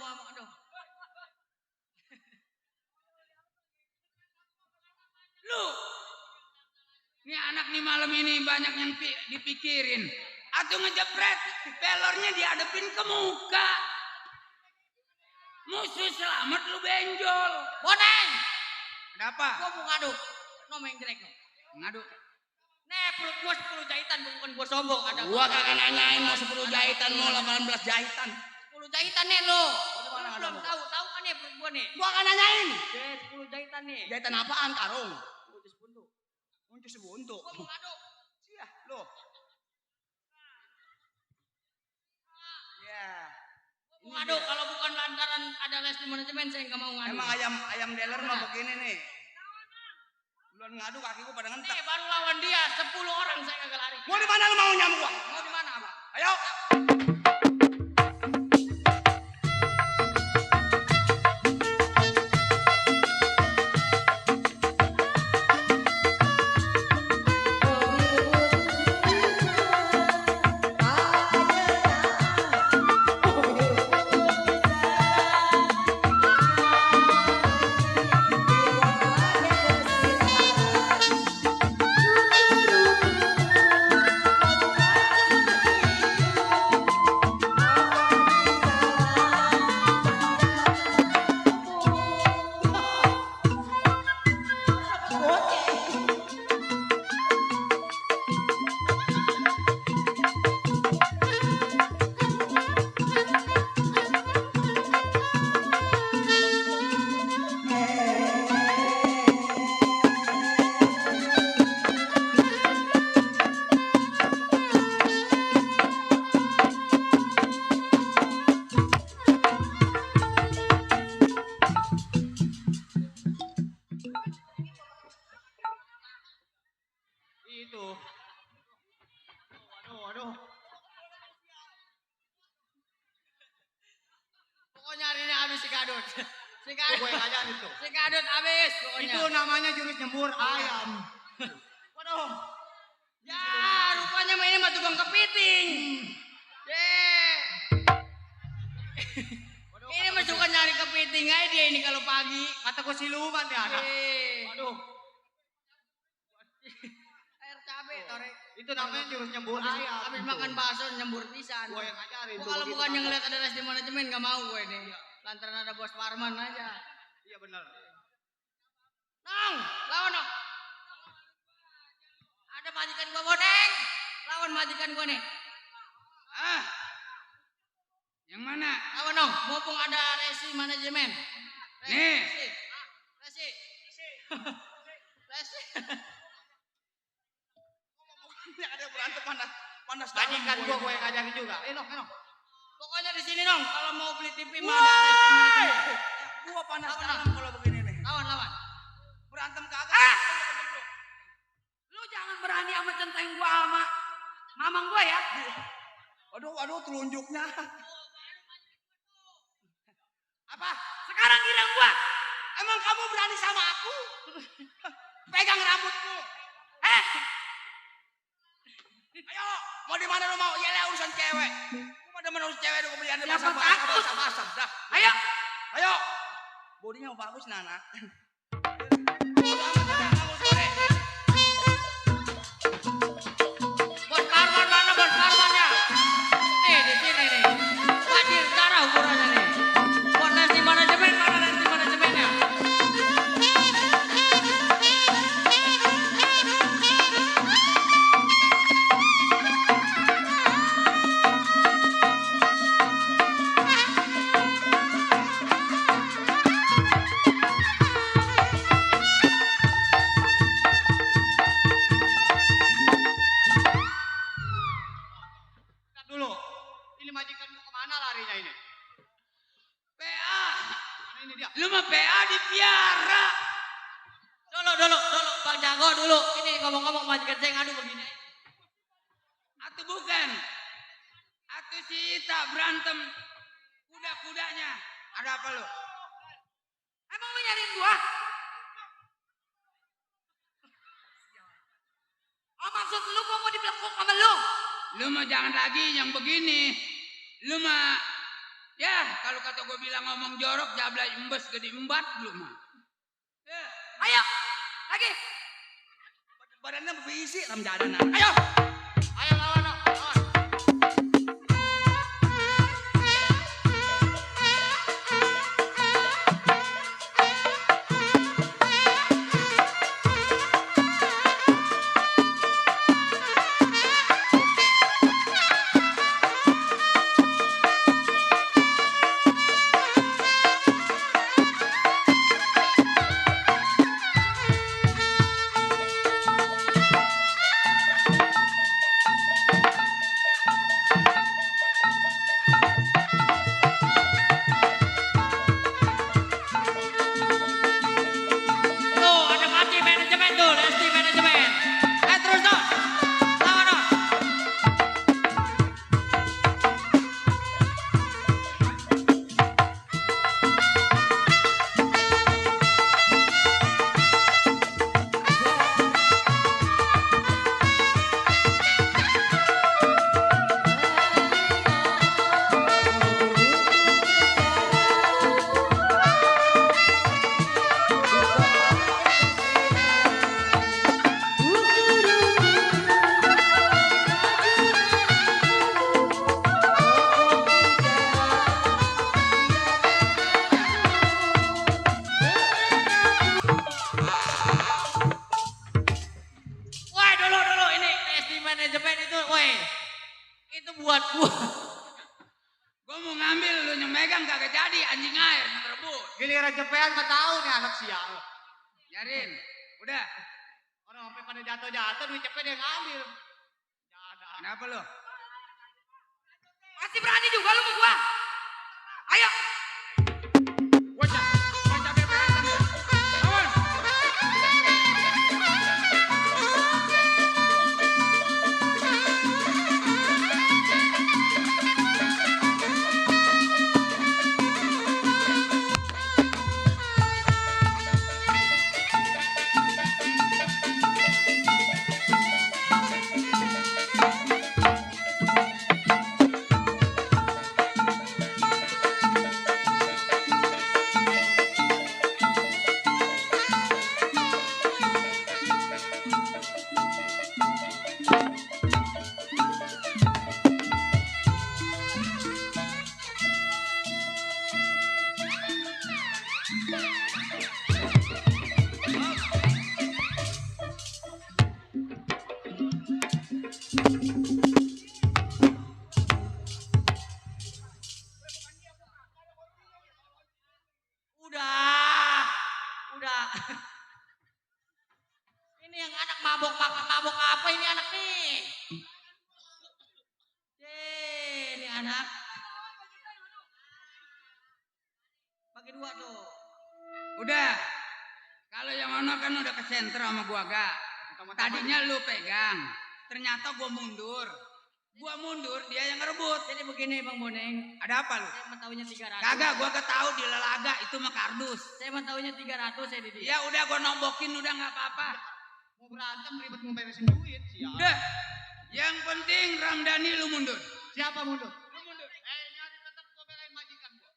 A: Lu. Ini anak nih malam ini banyak yang dipikirin. Atau ngejepret, pelornya dihadapin ke muka. Musuh selamat lu benjol.
E: Boneng,
A: Ada apa?
E: gua mau ngadu. Nomeng jelek no.
A: Ngadu.
E: Nih perut gua 10 jahitan, bukan gua sombong. Ada
D: Gua kagak nanyain mau 10 jahitan mau 18 jahitan.
E: 10 jahitan nih lo.
D: mana ada
E: Belum
D: lu?
E: tahu kan nih perut gua nih.
D: Gua kagak nanyain.
E: 10 jahitan nih.
D: Jahitan apaan karung? Uncus buntu.
E: Gua mau ngadu.
D: Iya, lo. Ya.
E: Gua mau ngadu kalau bukan lantaran ada Resti Manajemen saya nggak mau ngadu.
D: Emang ayam dealer mah begini nih. Belum ngadu kaki gua pada ngentek.
E: Nih baru lawan dia 10 orang saya kagak lari.
D: Mau di mana lu mau nyamuk gua?
E: Mau di mana, Abang?
D: Ayo.
E: Itu. Waduh. Pokoknya hari ini habis si Gadut.
D: Gue ngajarin itu.
E: Si Gadut habis pokoknya.
D: Itu namanya jurus nyembur ayam.
E: Waduh. Ya, rupanya ini mah tukang kepiting. Ini mah suka nyari kepiting aja dia ini kalau pagi.
D: Kata gue siluman ya anak.
E: Waduh. Air cabe tore.
D: Itu namanya jurus nyembur ayam.
E: Habis makan bakso nyembur pisan.
D: Gue yang ngajarin.
E: Gua kalau bukan yang ngeliat ada Resti Manajemen gak mau gue ini. Lantaran ada Bos Parman aja.
D: Iya benar.
E: Nong, lawan Nong. Ada majikan gua Boneng. Lawan majikan gua nih.
A: Ah. Yang mana?
E: Lawan Nong, mumpung ada Resti Manajemen.
A: Nih.
E: Resti.
D: Ini ada berantem panas
E: Majikan
D: dalam.
E: gua yang ngajarin juga.
D: Nong.
E: Pokoknya di sini Nong, kalau mau beli TV mah ada Resti Manajemen.
D: Gua panas
E: Lawan,
D: dalam kalau begini nih.
E: Lawan.
D: Berantem kagak.
E: Lu jangan berani sama centeng gua sama mamang gua ya.
D: Waduh telunjuknya.
E: Apa? Sekarang girang gua.
D: Emang kamu berani sama aku? Pegang rambutku. Ayo, mau di mana lu mau? Yalah urusan cewek. Gua pada menurut cewek lu kemudian ada
E: Siapa takut?
D: basah. Dah. Ayo. Bodinya bagus Nana. Udah amat kamu sore.
E: dulu. Ini ngomong-ngomong majikan saya ngadu begini.
A: Atau bukan? Atau si Ita berantem kuda-kudanya. Ada apa lu?
H: Emang lu nyariin gua? Oh maksud lu gua mau dibelengkuk sama lu?
A: Lu mah jangan lagi yang begini. Lu mah ya kalau kata gue bilang ngomong jorok jablay embes gede embat lu mah. Ya.
H: Ayo, lagi.
D: Badannya berisi ram jadana.
H: Ayo.
C: Ayo lawan, lawan.
E: Tuh ada Paci manajemen tuh, Lesti manajemen. Terus dong. Lawan dong. Woi dulu ini Lesti manajemen itu, woi. Itu buat gua.
A: Gue mau ngambil lu yang megang kagak jadi anjing air ngerebut.
C: Giliran cepean mah tahu nih anak sial.
A: Biarin. Udah.
C: Orang sampai pada jatuh-jatuh duit cepet dia ngambil.
A: Kenapa lu?
H: Masih berani juga lu sama gua? Ayo.
C: Gua cabai berantem ya. Lawan.
E: Udah. Ini yang anak mabok apa ini anak nih? Ini anak. Bagi dua tuh.
A: Udah. Kalau yang ono kan udah kesenter sama gua gak. Tadinya lu pegang. Ternyata gua mundur. Gua mundur, dia yang ngerebut.
E: Jadi begini Bang Boneng.
A: Ada apa lu?
E: Saya mau tahunya 300.
A: Kagak, gua ketahu di lelaga itu mah kardus.
E: Saya mau tahunya 300 saya di dia.
A: Ya udah gua nombokin udah nggak apa-apa.
C: Mau berantem ribet mau beresin duit sial.
A: Udah. Yang penting Ramdhani lu mundur.
C: Siapa mundur?
A: Lu mundur.
C: Nyari tetap gua belain majikan gua.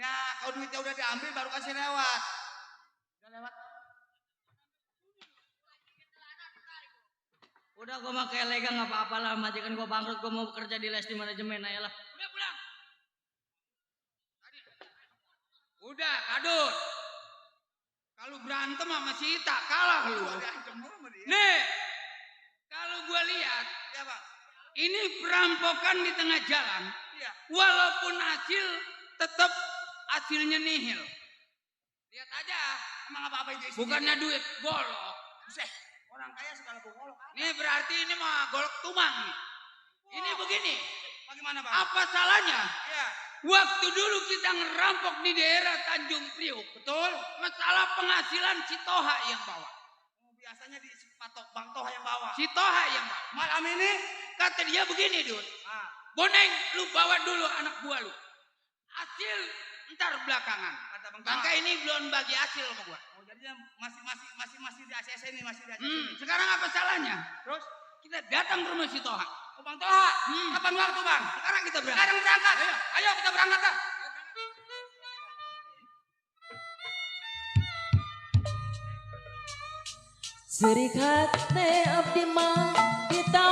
D: Ya, kalau duitnya udah diambil baru kasih lewat. Udah lewat.
E: Udah gue mah kayak lega nggak apa-apa lah, majikan gue bangkrut, gue mau bekerja di Lesti Manajemen aja lah.
A: Udah pulang. Udah, Kadut. Kalau berantem sama si Ita kalah lu. Nih, kalau gua lihat,
D: Iya bang.
A: ini perampokan di tengah jalan.
D: Iya.
A: Walaupun hasil tetap hasilnya nihil.
D: Lihat aja. Emang apa-apa itu isinya?
A: Bukannya duit golok.
D: Buset. Orang kaya segala golok.
A: Ini berarti ini mah golok tumang nih. Ini begini.
D: Bagaimana bang?
A: Apa salahnya?
D: Iya.
A: Waktu dulu kita ngerampok di daerah Tanjung Priok.
D: Betul.
A: Masalah penghasilan si Toha yang bawa.
D: Biasanya di patok Bang Toha yang bawa.
A: Si Toha yang bawa.
D: Malam ini
A: Kata dia begini, Dut.
D: ah,
A: Boneng, lu bawa dulu anak buah lu. Hasil ntar belakangan.
D: kata Bang
A: Bangka
D: Toha.
A: ini belum bagi hasil sama gua.
D: Oh, jadinya masih di ACC ini, masih di ACC ini.
A: Sekarang apa salahnya?
D: Terus
A: Kita datang ke rumah si Toha.
D: oh, Bang Toha, kapan waktu Bang?
A: Sekarang kita berangkat.
D: Sekarang berangkat. Ayo kita berangkat dah.
I: Serikat abdi mah kita